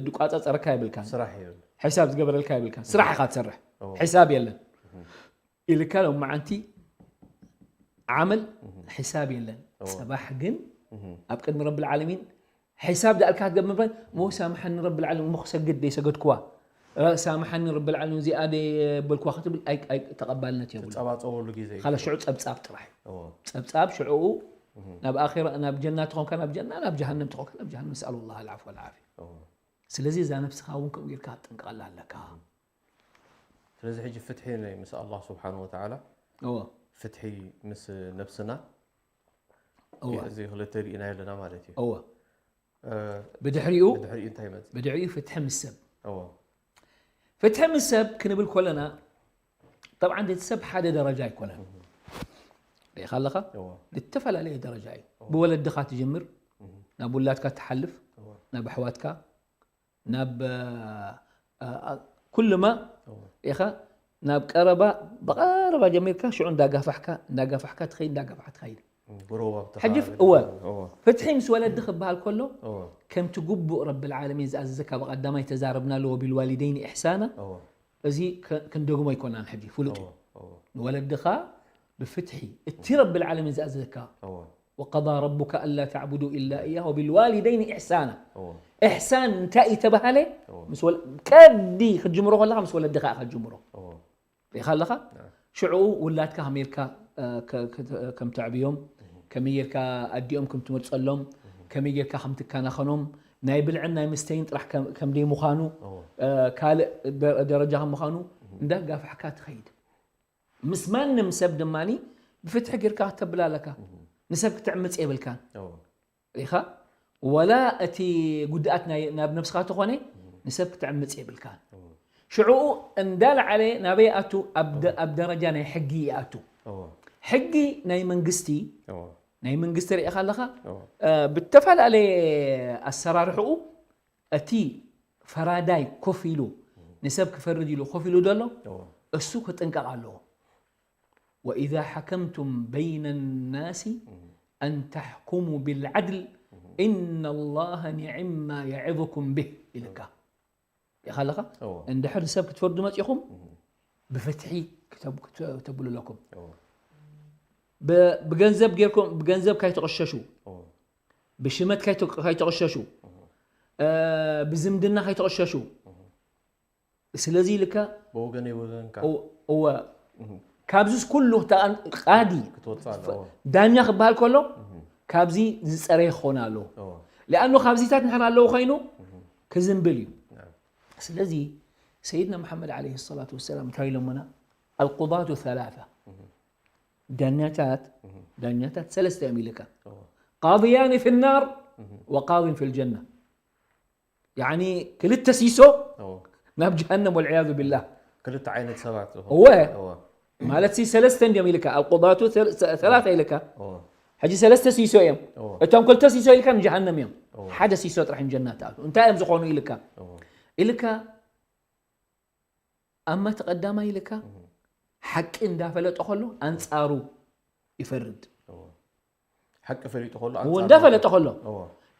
ድቋፃፀረካ የብልካን ስራሕ እዩ ሕሳብ ዝገበረልካ የብልካን ስራሕ ኢኻ ትሰርሕ ሕሳብ የለን ኢልካ ሎማዓንቲ ዓመል ሕሳብ የለን። ፅባሕ ግን ኣብ ቅድሚ ረብል ዓለሚን ሕሳብ ዳእልካ ክትገብር ምባል ሞ ሳምሓኒ ረብል ዓለሚን ሞ ክሰግድ ደይሰገድኩዋ ሳምሓኒ ረብል ዓለሚን እዚኣ ደይበልኩዋ ክትብል ተቐባልነት የብሉ። ትፀባፀበሉ ግዜ እዩ። ካለ ሽዑ ፀብፃብ ጥራሕ እዩ። ፀብፃብ ሽዑኡ ናብ ኣኺራ ናብ ጀና ትኾንካ ናብ ጀና ናብ ጀሃነም ትኾንካ ናብ ጀሃነም ነስኣሉ ላህ ኣልዓፍ ወልዓፍያ። ስለዚ እዛ ነብስኻ እውን ከምኡ ጌርካ ክትጥንቀቐላ ኣለካ። ስለዚ ሕጂ ፍትሒ ናይ ምስ ኣላህ ስብሓን ወተዓላ እወ ፍትሒ ምስ ነብስና እወ። እዚ ክልተ ርኢና ኣለና ማለት እዩ። እወ እ፣ ብድሕሪኡ ብድሕሪኡ እንታይ ይመጽእ? ብድሕሪኡ ፍትሒ ምስ ሰብ እዎ ፍትሒ ምስ ሰብ ክንብል ከለና طبعا እቲ ሰብ ሓደ ደረጃ ኣይኮነን ሪኢኻ ኣለኻ እዎ ዝተፈላለየ ደረጃ እዩ ብወለድኻ ትጅምር ናብ ውላድካ ትሓልፍ እዎ ናብ ኣሕዋትካ ናብ እ፣ እ፣ ኩሉማ እዎ ኢኻ ናብ ቀረባ ብቐረባ ጀሚርካ ሽዑ እንዳጋፋሕካ እንዳጋፋሕካ ትኸይድ እንዳጋፋሕካ ትኸይድ ብሮባ ሕጂ ብተኻለ እወ እዎ ፍትሒ ምስ ወለዲ ክበሃል ከሎ እዎ ከምቲ ግቡእ ረብል ዓለሚን ዝኣዘዘካ ብቐዳማይ ተዛረብናሉ ወቢልዋሊደይን ኢሕሳና እዎ እዚ ከ- ክንደግሞ ኣይኮናን ሕጂ ፍሉጥ እዩ እዎ እዎ ንወለድኻ ብፍትሒ እቲ ረብል ዓለሚን ዝኣዘዘካ እዎ وقضى ربك ألا تعبدوا إلا إياه وبالوالدين إحسانا እዎ إحسان እንታይ እዩ ተባሃለ እዎ ምስ ወለ- ቀዲ ክትጅምሮ ከለኻ ምስ ወለድኻ ኢኻ ትጅምሮ እዎ ሪኢኻ ኣለኻ ሽዑ ውላድካ ከመይ ጌርካ እ፣ ከ- ከ- ከም ተዕብዮም ከመይ ጌርካ ኣዲኦም ከም ትመርጸሎም ከመይ ጌርካ ከም ትከናኸኖም ናይ ብልዕን ናይ ምስተይን ጥራሕ ከም- ከም ደይ ምዃኑ እዎ እ፣ ካልእ ደ- ደረጃ ከም ምዃኑ እንዳጋፋሕካ ትኸይድ ምስ ማንም ሰብ ድማ ብፍትሒ ጌርካ ክተብል ኣለካ ንሰብ ክትዕምፅ የብልካን እዎ ኢኻ ወላ እቲ ጉድኣት ናይ- ናብ ነብስኻ ተኾነ ንሰብ ክትዕምፅ የብልካን እዎ ሽዕኡ እንዳለዓለ ናበይ ይኣቱ ኣብ ደ- ኣብ ደረጃ ናይ ሕጊ ይኣቱ እዎ ሕጊ ናይ መንግስቲ እዎ ናይ መንግስቲ ርኢኻ ኣለኻ እዎ እ፣ ብተፈላለየ ኣሰራርሕኡ እቲ ፈራዳይ ኮፍ ኢሉ ንሰብ ክፈርድ ኢሉ ኮፍ ኢሉ ዘሎ እዎ እሱ ክጥንቀቕ ኣለዎ وإذا حكمتم بين الناس أن تحكموا بالعدل إن الله نعم ما يعظكم به ኢልካ ኢኻ ኣለኻ እዎ እንድሕር ንሰብ ክትፈርዱ መፂኹም ብፍትሒ ክተብ- ክተ- ክተብሉ ኣለኩም እዎ ብ- ብገንዘብ ጌርኩም ብገንዘብ ካይተቕሸሹ እዎ ብሽመት ካይተ- ካይተቕሸሹ እ፣ ብዝምድና ካይተቕሸሹ ስለዚ ኢልካ ብወገነይ ወገንካ እወ- እወ ካብዚስ ኩሉ ተቓን- ቃዲ ክትወፅእ ኣለዎ ዳኛ ክበሃል ከሎ ካብዚ ዝፀረየ ክኸውን ኣለዎ እዎ ሊኣኑ ካብዚታት ንሕር ኣለዎ ኮይኑ ክዝንብል እዩ نعم ስለዚ ሰይድና መሓመድ ዓለይሂ ሰላቱ ወሰላም እንታይ ኢሎምና القضاة ثلاثة ዳኛታት ዳኛታት ሰለስተ እዮም ኢልካ እዎ قاضيان في النار وقاض في الجنة يعني ክልተ ሲሶ እዎ ናብ ጀሃነም والعياذ بالله ክልተ ዓይነት ሰባት ዝኾኑ እወ እዎ ማለት ሲ ሰለስተ እንዲዮም ኢልካ القضاة ثل- ثلاثة ኢልካ እዎ ሕጂ ሰለስተ ሲሶ እዮም እዎ እቶም ክልተ ሲሶ ኢልካ ንጀሃነም እዮም እዎ ሓደ ሲሶ ጥራሕ ንጀናት ኣሉ እንታይ እዮም ዝኾኑ ኢልካ እዎ ኢልካ ኣማ ተቐዳማይ ኢልካ ሓቂ እንዳፈለጠ ከሎ ኣንጻሩ ይፈርድ እዎ ሓቂ ፈሊጡ ከሎ እዎ እንዳፈለጠ ከሎ እዎ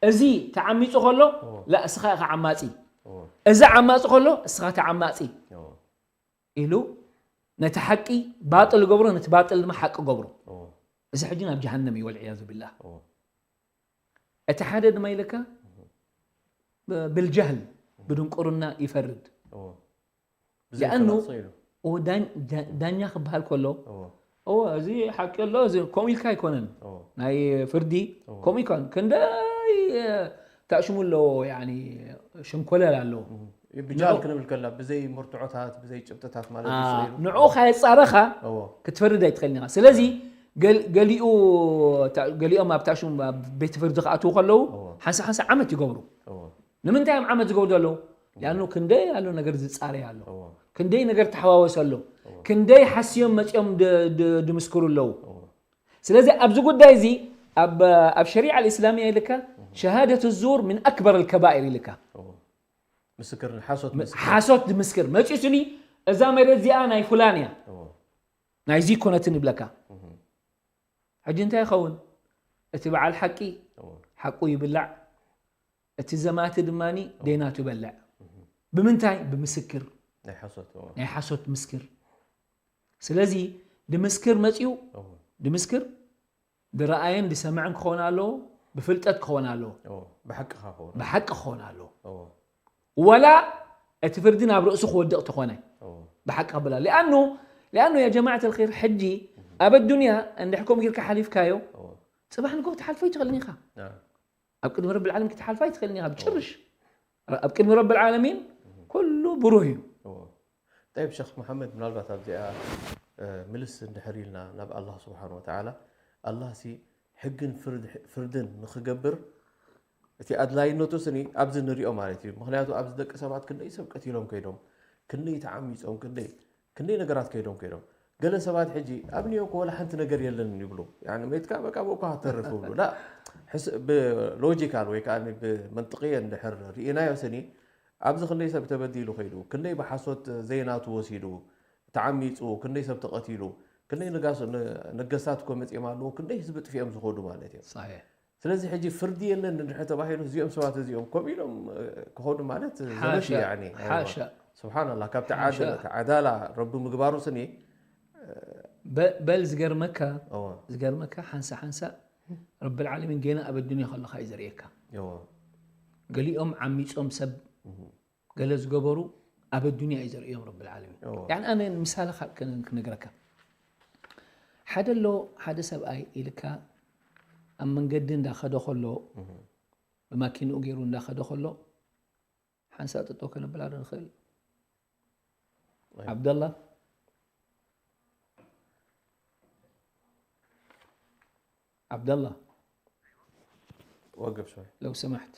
እዚ ተዓሚፁ ከሎ እዎ ላ እስኻ ኢኻ ዓማፂ እዎ እዚ ዓማፂ ከሎ እስኻ ተዓማፂ እዎ ኢሉ ነቲ ሓቂ ባጥል ገብሮ ነቲ ባጥል ድማ ሓቂ ገብሮ እዎ እዚ ሕጂ ናብ ጀሃነም እዩ والعياذ بالله እዎ እቲ ሓደ ድማ ኢልካ ብ- بالجهل ብድንቁርና ይፈርድ እዎ لأنه ብዘይፈላሶ ኢሉ እዎ ዳኝ- ዳ- ዳኛ ክበሃል ከሎ እዎ እዎ እዚ ሓቂ ኣሎ እዚ ከምኡ ኢልካ ኣይኮነን እዎ ናይ ፍርዲ እዎ ከምኡ ይኮን ክንደይ ተእሽሙ ኣለዎ يعني ሸንኮለል ኣለዎ ብጃል ክንብል ከላ ብዘይ መርትዖታት ብዘይ ጭብጥታት ማለት እዩ ስለ ኢሉ ንዑ ካየፃረኻ እዎ ክትፈርድ ኣይትኽእልን ኢኻ ስለዚ ገል- ገሊኡ ታ- ገሊኦም ኣብ ታሽሙ ኣብ ቤት ፍርዲ ክኣትዉ ከለዉ እዎ። ሓንሳ ሓንሳ ዓመት ይገብሩ እዎ ንምንታይ እዮም ዓመት ዝገብሩ ዘለዉ ሊኣኑ ክንደይ ኣሎ ነገር ዝፃረይ ኣሎ እዎ ክንደይ ነገር ተሓዋወስ ኣሎ ክንደይ ሓስዮም መፂኦም ድ- ድ- ድምስክሩ ኣለዉ እዎ ስለዚ ኣብዚ ጉዳይ እዚ ኣብ ኣብ ሸሪዓ الإسلامية ኢልካ شهادة الزور من أكبر الكبائر ኢልካ እዎ ምስክር ሓሶት ምስክር ሓሶት ድምስክር መፂኡ ስኒ እዛ መሬት እዚኣ ናይ ፍላን እያ እዎ ናይዚ ይኮነትን ይብለካ ሕጂ እንታይ ይኸውን እቲ በዓል ሓቂ እዎ ሓቁ ይብላዕ እቲ ዘማቲ ድማ ዴናቱ ይበልዕ ብምንታይ ብምስክር ናይ ሓሶት እዎ ናይ ሓሶት ምስክር ስለዚ ድምስክር መፂኡ እዎ ድምስክር ድረኣየን ድሰምዕን ክኸውን ኣለዎ ብፍልጠት ክኸውን ኣለዎ እዎ ብሓቂ ክኸውን ብሓቂ ክኸውን ኣለዎ እዎ ወላ እቲ ፍርዲ ናብ ርእሱ ክወድቕ ተኾነ እዎ ብሓቂ ክብላ ሊኣኑ ሊኣኑ ያ ጀማዓት الخير ሕጂ ኣብ ኣዱንያ እንድሕር ከምኡ ጌርካ ሓሊፍካዮ እዎ ፅባሕ ንግሆ ትሓልፎ ይትኽእልን ኢኻ ና ኣብ ቅድሚ ረቢ ዓለም ክትሓልፋ ይትኽእልን ኢኻ ብጭርሽ ኣብ ቅድሚ ረቢ ዓለሚን ኩሉ ብሩህ እዩ እዎ طيب ሸኽ መሓመድ ምናልባት ኣብዚኣ እ፣ ምልስ እንድሕር ኢልና ናብ ኣላህ ስብሓን ወተዓላ ኣላህ ሲ ሕግን ፍርድ- ፍርድን ንኽገብር እቲ ኣድላይነቱ ስኒ ኣብዚ ንሪኦ ማለት እዩ። ምኽንያቱ ኣብዚ ደቂ ሰባት ክንደይ ሰብ ቀቲሎም ከይዶም፣ ክንደይ ተዓሚጾም፣ ክንደይ ክንደይ ነገራት ከይዶም ከይዶም። ገለ ሰባት ሕጂ ኣብ ኒዮኮ ወላ ሓንቲ ነገር የለን ይብሉ። ያኒ መይትካ በቃ ብእኳ ክትተርፍ ይብሉ። ላ ሕስ- ብሎጂካል ወይ ከዓ ብመንጥቅየ እንድሕር ርኢናዮ ስኒ ኣብዚ ክንደይ ሰብ ተበዲሉ ከይዱ፣ ክንደይ ብሓሶት ዘይናቱ ወሲዱ ተዓሚፁ፣ ክንደይ ሰብ ተቐቲሉ፣ ክንደይ ነጋሶ- ነ- ነገስታት እኮ መፂኦም ኣለዉ፣ ክንደይ ህዝቢ ጥፊኦም ዝኸዱ ማለት እዮም። صحيح ስለዚ ሕጂ ፍርዲ የለን እንድሕር ተባሂሉ እዚኦም ሰባት እዚኦም ከምኡ ኢሎም እ፣ ክኸዱ ማለት ዘበት ሓሻ እዩ። ያኒ ኣይዋ ሓሻ ስብሓንላ ካብቲ ሓሻ ዓድል ዓዳላ ረቢ ምግባሩ ስኒ በ- በል ዝገርመካ እወ ዝገርመካ ሓንሳ ሓንሳ ረብል ዓለሚን ጌና ኣብ ኣዱንያ ከለካ እዩ ዘርእየካ። እወ ገሊኦም ዓሚፆም ሰብ ገለ ዝገበሩ ኣብ ኣዱንያ እዩ ዘርእዮም ረብል ዓለሚን። እወ ያኒ ኣነ ምሳሌ ካብ ከነ- ክነግረካ ሓደ ኣሎ ሓደ ሰብኣይ ኢልካ ኣብ መንገዲ እንዳኸደ ከሎ ብማኪንኡ ገይሩ እንዳኸደ ከሎ ሓንሳ ጥጦ ከነብላ ዶ ንኽእል? ኣይ። ዓብደላ ዓብደላ ወገብ ሸወይ ለው ሰማሕት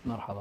መርሓባ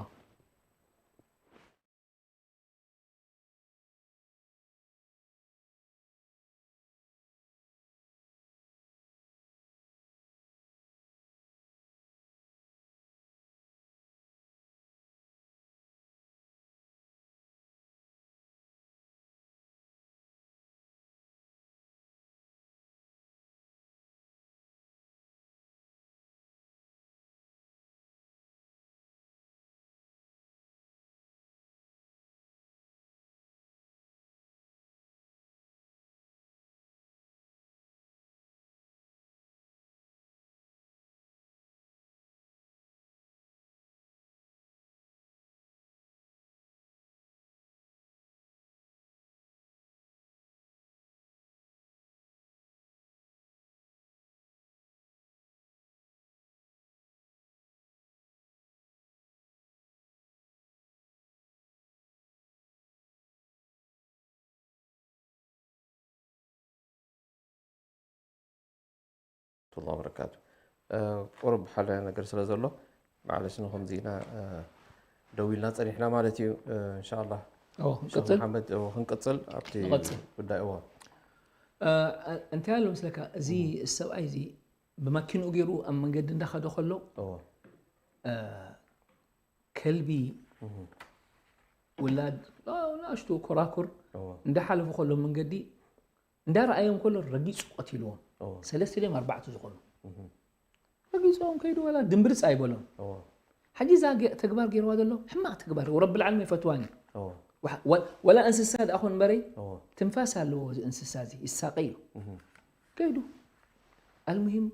ቱላ በረካቱ ቁሩብ ሓደ ነገር ስለ ዘሎ ማዕለሽ ንከምዚ ኢና ደው ኢልና ፀኒሕና ማለት እዩ። እንሻላ ክንቅፅል መሓመድ ክንቅፅል ኣብቲ ጉዳይ እዋ እንታይ ኣሎ ምስለካ እዚ ሰብኣይ እዚ ብማኪንኡ ገይሩ ኣብ መንገዲ እንዳኸደ ከሎ ከልቢ ውላድ ናሽቱ ኮራኩር እንዳሓለፉ ከሎ መንገዲ እንዳረኣዮም ከሎ ረጊፁ ቀቲልዎም። ሰለስተ ድዮም ኣርባዕተ ዝኾኑ ረጊፆም ከይዱ ወላ ድምብርፅ ኣይበሎም። ሕጂ እዛ ተግባር ገይርዋ ዘሎ ሕማቕ ተግባር ረቢ ልዓለም የፈትዋን እዩ። ወላ እንስሳ ደኣ ኾን በረይ ትንፋስ ኣለዎ እዚ እንስሳ እዚ ይሳቀ እዩ። ከይዱ ኣልሙሂም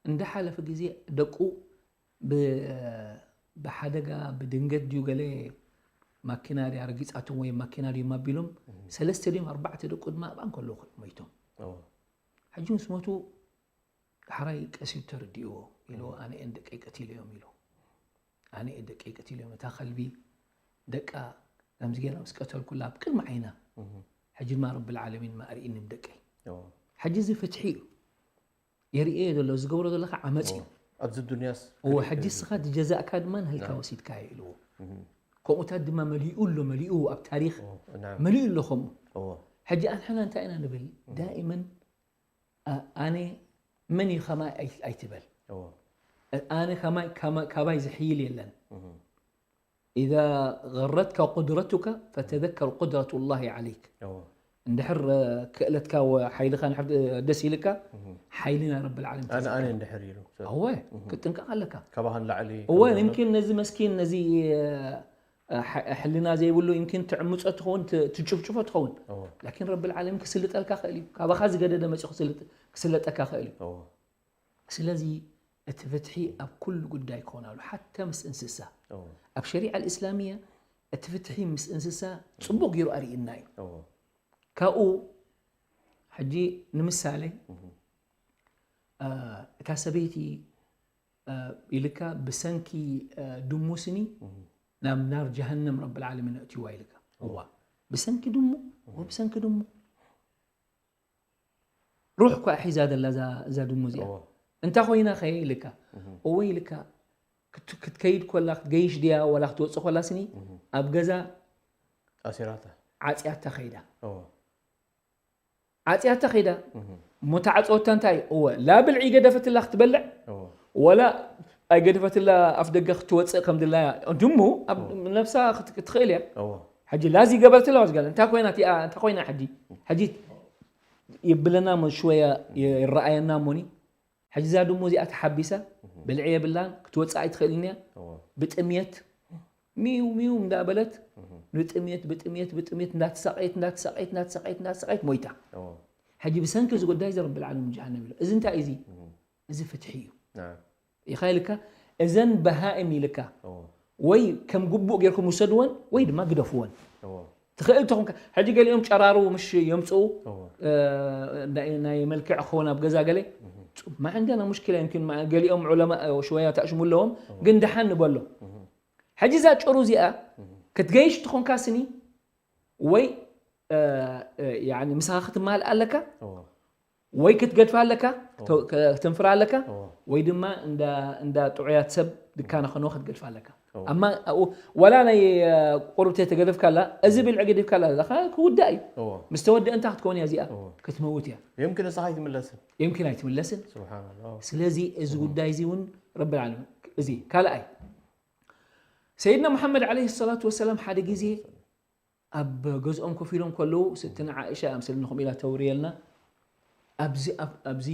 እንዳሓለፈ ግዜ ደቁ ብሓደጋ ብድንገት ድዩ ገለ ማኪና ድያ ረጊፃቶም ወይ ማኪና ድዩ ማቢሎም ሰለስተ ድዮም ኣርባዕተ ደቁ ድማ ኣብኣ እንከለዉ ሞይቶም። ሕጂ ምስ ሞቱ ዳሕራይ ቀሲቡ ተረዲእዎ ኢሉ ኣነ እየን ደቀይ ቀቲለዮም ኢሉ ኣነ እየ ደቀይ ቀቲለዮም እታ ከልቢ ደቃ ከምዚ ገይራ ምስ ቀተልኩላ ኣብ ቅድሚ ዓይና ሕጂ ድማ ረቢ ልዓለሚን ማእርኢኒ ብደቀይ። ሕጂ እዚ ፍትሒ እዩ። የርእየ ዘሎ ዝገብሮ ዘለካ ዓመፅ እዩ። ኣብዚ ዱንያስ እዎ ሕጂ ስኻ ጀዛእካ ድማ ንህልካ ወሲድካዮ ኢልዎ። ከምኡታት ድማ መሊኡ ኣሎ መሊኡ ኣብ ታሪክ መሊኡ ኣሎ ከምኡ። ሕጂ ኣንሕና እንታይ ኢና ንብል ዳኢመን ኣነ መን እዩ ከማይ ኣይትበል። ኣነ ከማይ ካባይ ዝሕይል የለን። إذا غرتك قدرتك فتذكر قدرة الله عليك. እንድሕር ክእለትካ ሓይልካ ደስ ኢልካ ሓይሊ ናይ ረቢ ልዓለም ኣነ ኣነ እንድሕር ኢሉ እወ ክትጥንቀቕ ኣለካ። ካባኻ ንላዕሊ እወ يمكن ነዚ መስኪን ነዚ ሕልና ዘይብሉ يمكن ትዕምፆ ትኸውን ትጭፍጭፎ ትኸውን ላኪን ረቢ ልዓለም ክስልጠልካ ክእል እዩ። ካባኻ ዝገደደ መፂኡ ክስልጠካ ክእል እዩ። ስለዚ እቲ ፍትሒ ኣብ ኩሉ ጉዳይ ክኾን ኣሎ ሓታ ምስ እንስሳ። ኣብ ሸሪዓ ልእስላምያ እቲ ፍትሒ ምስ እንስሳ ፅቡቕ ገይሩ ኣርእና እዩ። ካብኡ ሕጂ ንምሳሌ እታ ሰበይቲ ኢልካ ብሰንኪ ድሙ ስኒ ናብ ናር ጀሃነም ረቢ ልዓለሚን ኣእትይዋ ኢልካ። እዋ ብሰንኪ ድሙ ብሰንኪ ድሙ ሩሕ እኳ ሒዛ ዘላ እዛ ድሙ እዚኣ። እንታይ ኮይና ኸ ኢልካ? እወ ኢልካ ክትከይድ ኮላ ክትገይሽ ድያ ወላ ክትወፅእ ኮላ ስኒ ኣብ ገዛ ኣሲራታ ዓፅያታ ከይዳ እወ ዓፅያታ ከይዳ እሞ ተዓፀወታ እንታይ እወ ላ ብልዒ ገደፈትላ ክትበልዕ እወ ወላ ኣይገደፈትላ ኣፍ ደገ ክትወፅእ ከም ድላያ ድሙ ኣብ ነብሳ ክት- ክትኽእል እያ እወ ሕጂ ላዚ ገበረትላ ዋዝጋል እንታይ ኮይና እቲኣ እንታይ ኮይና ሕጂ ሕጂ ይብለና ሞ ሽወያ ይረኣየና ሞኒ ሕጂ እዛ ድሙ እዚኣ ተሓቢሳ ብልዒ የብላን ክትወፅእ ኣይትኽእልን እያ እወ ብጥምየት ሚው ሚው እንዳበለት ብጥምየት ብጥምየት ብጥምየት እንዳተሳቀየት እንዳተሳቀየት እንዳተሳቀየት እንዳተሳቀየት ሞይታ እወ ሕጂ ብሰንኪ እዚ ጉዳይ እዚ ረቢ ልዓለሚን ጀሃነም ኢሉ እዚ እንታይ እዩ እዚ እዚ ፍትሒ እዩ ናም ኢኻ ኢልካ እዘን በሃእም ኢልካ እወ ወይ ከም ግቡእ ጌርኩም ውሰድወን ወይ ድማ ግደፍወን እወ ትኽእል ተኾንካ ሕጂ ገሊኦም ጨራሩ ምሽ የምፅኡ እወ እ፣ ናይ ናይ መልክዕ ክኸውን ኣብ ገዛ ገለ ما عندنا مشكلة يمكن ما- ገሊኦም ዑለማ እ፣ ሽወያ ተእሽሙ ኣለዎም ግን ደሓን ንበሎ ሕጂ እዛ ጭሩ እዚኣ ክትገይሽ ትኾንካ ስኒ ወይ እ፣ እ፣ ያኒ ምሳኻ ክትማልእ ኣለካ እወ ወይ ክትገድፋ ኣለካ እወ ክትንፍራ ኣለካ እወ ወይ ድማ እንዳ እንዳ ጥዑያት ሰብ ድካና ከንዎ ክትገድፋ ኣለካ እወ ኣማ ኣብኡ ዋላ ናይ እ፣ ቁርብተ ተገደፍካላ እዚ ብልዒ ገዲፍካላ ዘለካ ክውዳእ እዩ እወ ምስ ተወደአ እንታይ ክትከውን እያ እዚኣ እወ ክትመውት እያ يمكن ንስኻ ኣይትምለስን يمكن ኣይትምለስን سبحان الله ስለዚ እዚ ጉዳይ እዚ እውን ረቢ ዓለሚን እዚ ካልኣይ ሰይድና ሙሐመድ ዓለይሂ ሰላቱ ወሰላም ሓደ ግዜ ኣብ ገዝኦም ኮፍ ኢሎም ከለዉ ስትና ዓእሻ ኣምሰልንኹም ኢላ ተውርየልና ኣብዚ ኣብ- ኣብዚ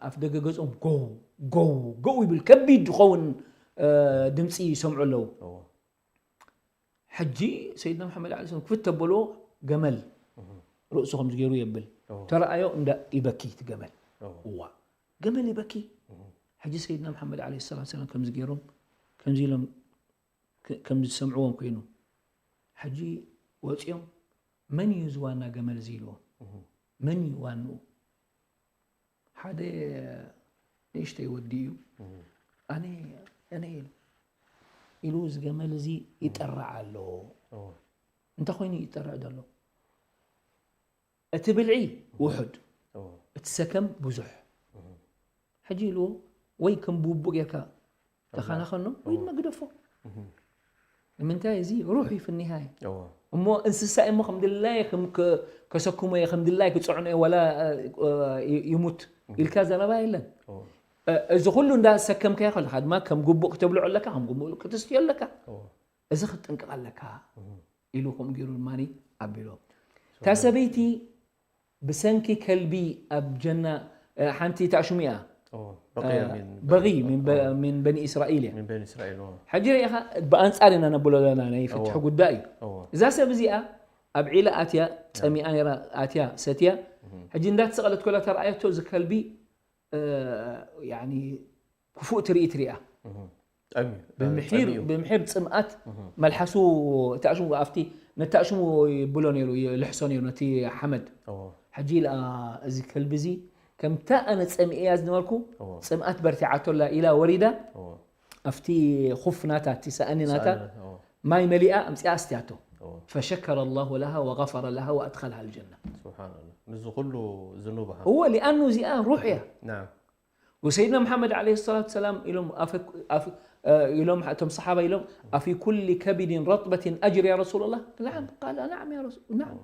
ኣፍ ደገ ገዝኦም ጎው ጎው ጎው ይብል ከቢድ ዝኸውን እ፣ ድምፂ ይሰምዑ ኣለዉ እወ ሕጂ ሰይድና መሓመድ ዓለ ሰላም ክፍት ተበሎ ገመል ርእሱ ከምዚ ገይሩ የብል እወ ተረኣዮ እንዳ ይበኪ እቲ ገመል እወ እዋ ገመል ይበኪ ሕጂ ሰይድና መሓመድ ዓለ ሰላት ሰላም ከምዚ ገይሮም ከምዚ ኢሎም ክ- ከምዚ ዝሰምዕዎም ኮይኑ ሕጂ ወፂኦም መን እዩ እዚ ዋና ገመል እዚ ኢልዎም መን እዩ ዋንኡ ሓደ ንእሽተይ ወዲ እዩ ኣነ ኣነ ኢሉ ኢሉ እዚ ገመል እዚ ይጠርዕ ኣሎ እወ እንታይ ኮይኑ ይጠርዕ ዘሎ እቲ ብልዒ ውሑድ እወ እቲ ሰከም ብዙሕ ሕጂ ኢልዎ ወይ ከም ብውቡእ ጌርካ ተኸናኸኖ ወይ ድማ ግደፎ ንምንታይ እዚ ሩሕ እዩ ፍኒሃይ እወ እሞ እንስሳ እሞ ከም ድላይ ከም ከ- ከሰክሞ እየ ከም ድላይ ክፀዕኖ እየ ወላ እ፣ እ፣ ይሙት ኢልካ ዘረባ የለን እወ እ፣ እዚ ኩሉ እንዳሰከምካዮ ከለካ ድማ ከም ግቡእ ክተብልዖ ኣለካ ከም ግቡእ ክትስትዮ ኣለካ እወ እዚ ክትጥንቅቕ ኣለካ ኢሉ ከምኡ ገይሩ ድማ ኣቢሎ እታ ሰበይቲ ብሰንኪ ከልቢ ኣብ ጀና እ፣ ሓንቲ ታሽሙ እያ እወ በቂያ من በቂ من ب- من بني إسرائيل እያ من بني إسرائيل እወ ሕጂ ርኢኻ ብኣንፃር ኢና ነብሎ ዘለና ናይ ፍትሒ እወ። ጉዳይ እዩ እወ እዛ ሰብ እዚኣ ኣብ ዒላ ኣትያ ፀሚኣ ነራ ኣትያ ሰትያ ሕጂ እንዳተሰቐለት ኮላ ተረኣየቶ እዚ ከልቢ እ፣ ያኒ ክፉእ ትርኢት ሪኣ ጠምዩ ብምሒር ጠምዩ። ብምሒር ፅምኣት መልሓሱ ተኣሽሙ ኣብቲ ነተኣሽሙ ይብሎ ነይሩ ይልሕሶ ነይሩ ነቲ ሓመድ እወ ሕጂ ኢልኣ እዚ ከልቢ እዚ ከምታ ኣነ ፀሚኤያ ዝነበርኩ እወ ፅምኣት በርቲዓቶላ ኢላ ወሪዳ እወ ኣብቲ ኹፍ ናታ እቲ ሳእኒ ናታ ሰኣነ፣ እወ ማይ መሊኣ ኣምፂኣ ኣስትያቶ እወ فشكر الله لها وغفر لها وأدخلها الجنة سبحان الله ምስዚ ኩሉ ዝኑብሃ እወ ሊኣኑ እዚኣ ሩሕ እያ نعم وسيدنا محمد عليه الصلاة والسلام ኢሎም ኣፈ- ኣፍ- እ፣ ኢሎም እቶም ሰሓባ ኢሎም أفي كل كبد رطبة أجر يا رسول الله نعم قال نعم يا رسول نعم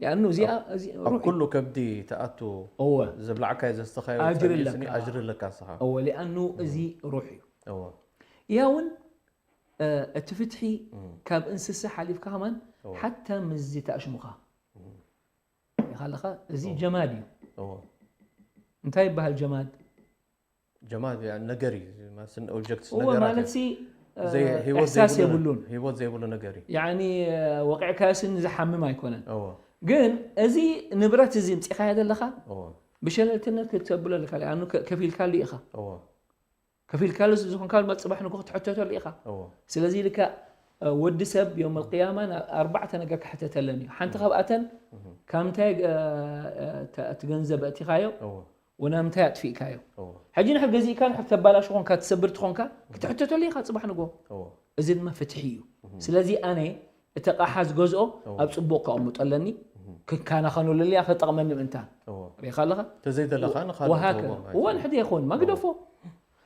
لأنه እዚኣ እዚ ኣብ ሩሕ ኩሉ ከብዲ ተኣቱ እወ ዘብላዕካዮ ዘስተኻዮ ኣጅሪ ጸኒሑ ኣለካ። ስኒ ኣጅሪ ኣለካ ንስኻ እወ لأنه እዚ ሩሕ እዩ እወ ያውን እ፣ እቲ ፍትሒ ካብ እንስሳ ሓሊፍካ ከማን እወ ሓታ ምስዚ ተኣሽሙኻ ኢኻ ኣለኻ እዚ ጀማድ እዩ እወ እንታይ ይበሃል ጀማድ ጀማድ ያ ነገር እዩ ማስን ኦብጀክትስ እወ ነገራት ማለት ሲ እዩ። ዘይ- ህይወት እሕሳስ ዘይብሉ- የብሉን ህይወት ዘይብሉ ነገር እዩ ያኒ ወቂዕካዮ ስኒ ዝሓምም ኣይኮነን እወ ግን እዚ ንብረት እዚ ምፂኻዮ ዘለኻ እወ ብሸለልትነት ክተብሎ ኣለካ ኣኑ ከፊልካሉ ኢኻ እወ ከፊልካሉ ዝኾንካሉ መፅባሕ ንጎ ክትሕተተሉ ኢኻ እወ ስለዚ ኢልካ እ፣ ወዲ ሰብ ዮም ልቅያማ ናብ ኣርባዕተ ነገር ክሕተተለን እዩ ሓንቲ ካብኣተን ካብ ምንታይ እ፣ እ፣ ተ- እቲ ገንዘብ ኣእቲኻዮ እወ ወናብ ምንታይ ኣጥፊእካዮ እወ ሕጂ ንሕር ገዚእካ ንሕር ተባላሽ ኾንካ ትሰብር ትኾንካ ክትሕተተሉ ኢኻ ፅባሕ ንጎ እወ እዚ ድማ ፍትሒ እዩ ስለዚ ኣነ እቲ ቃሓ ዝገዝኦ ኣብ ፅቡቅ ከቐምጦ ኣለኒ ክከናኸኑልያ ክጠቕመኒ ምእንታን። ሪኻ ኣለኻ? ተዘይደለኻ ንኻልእ ወሃከ ትህቦም እወ ንሕዲ ይኸውን መግደፎ።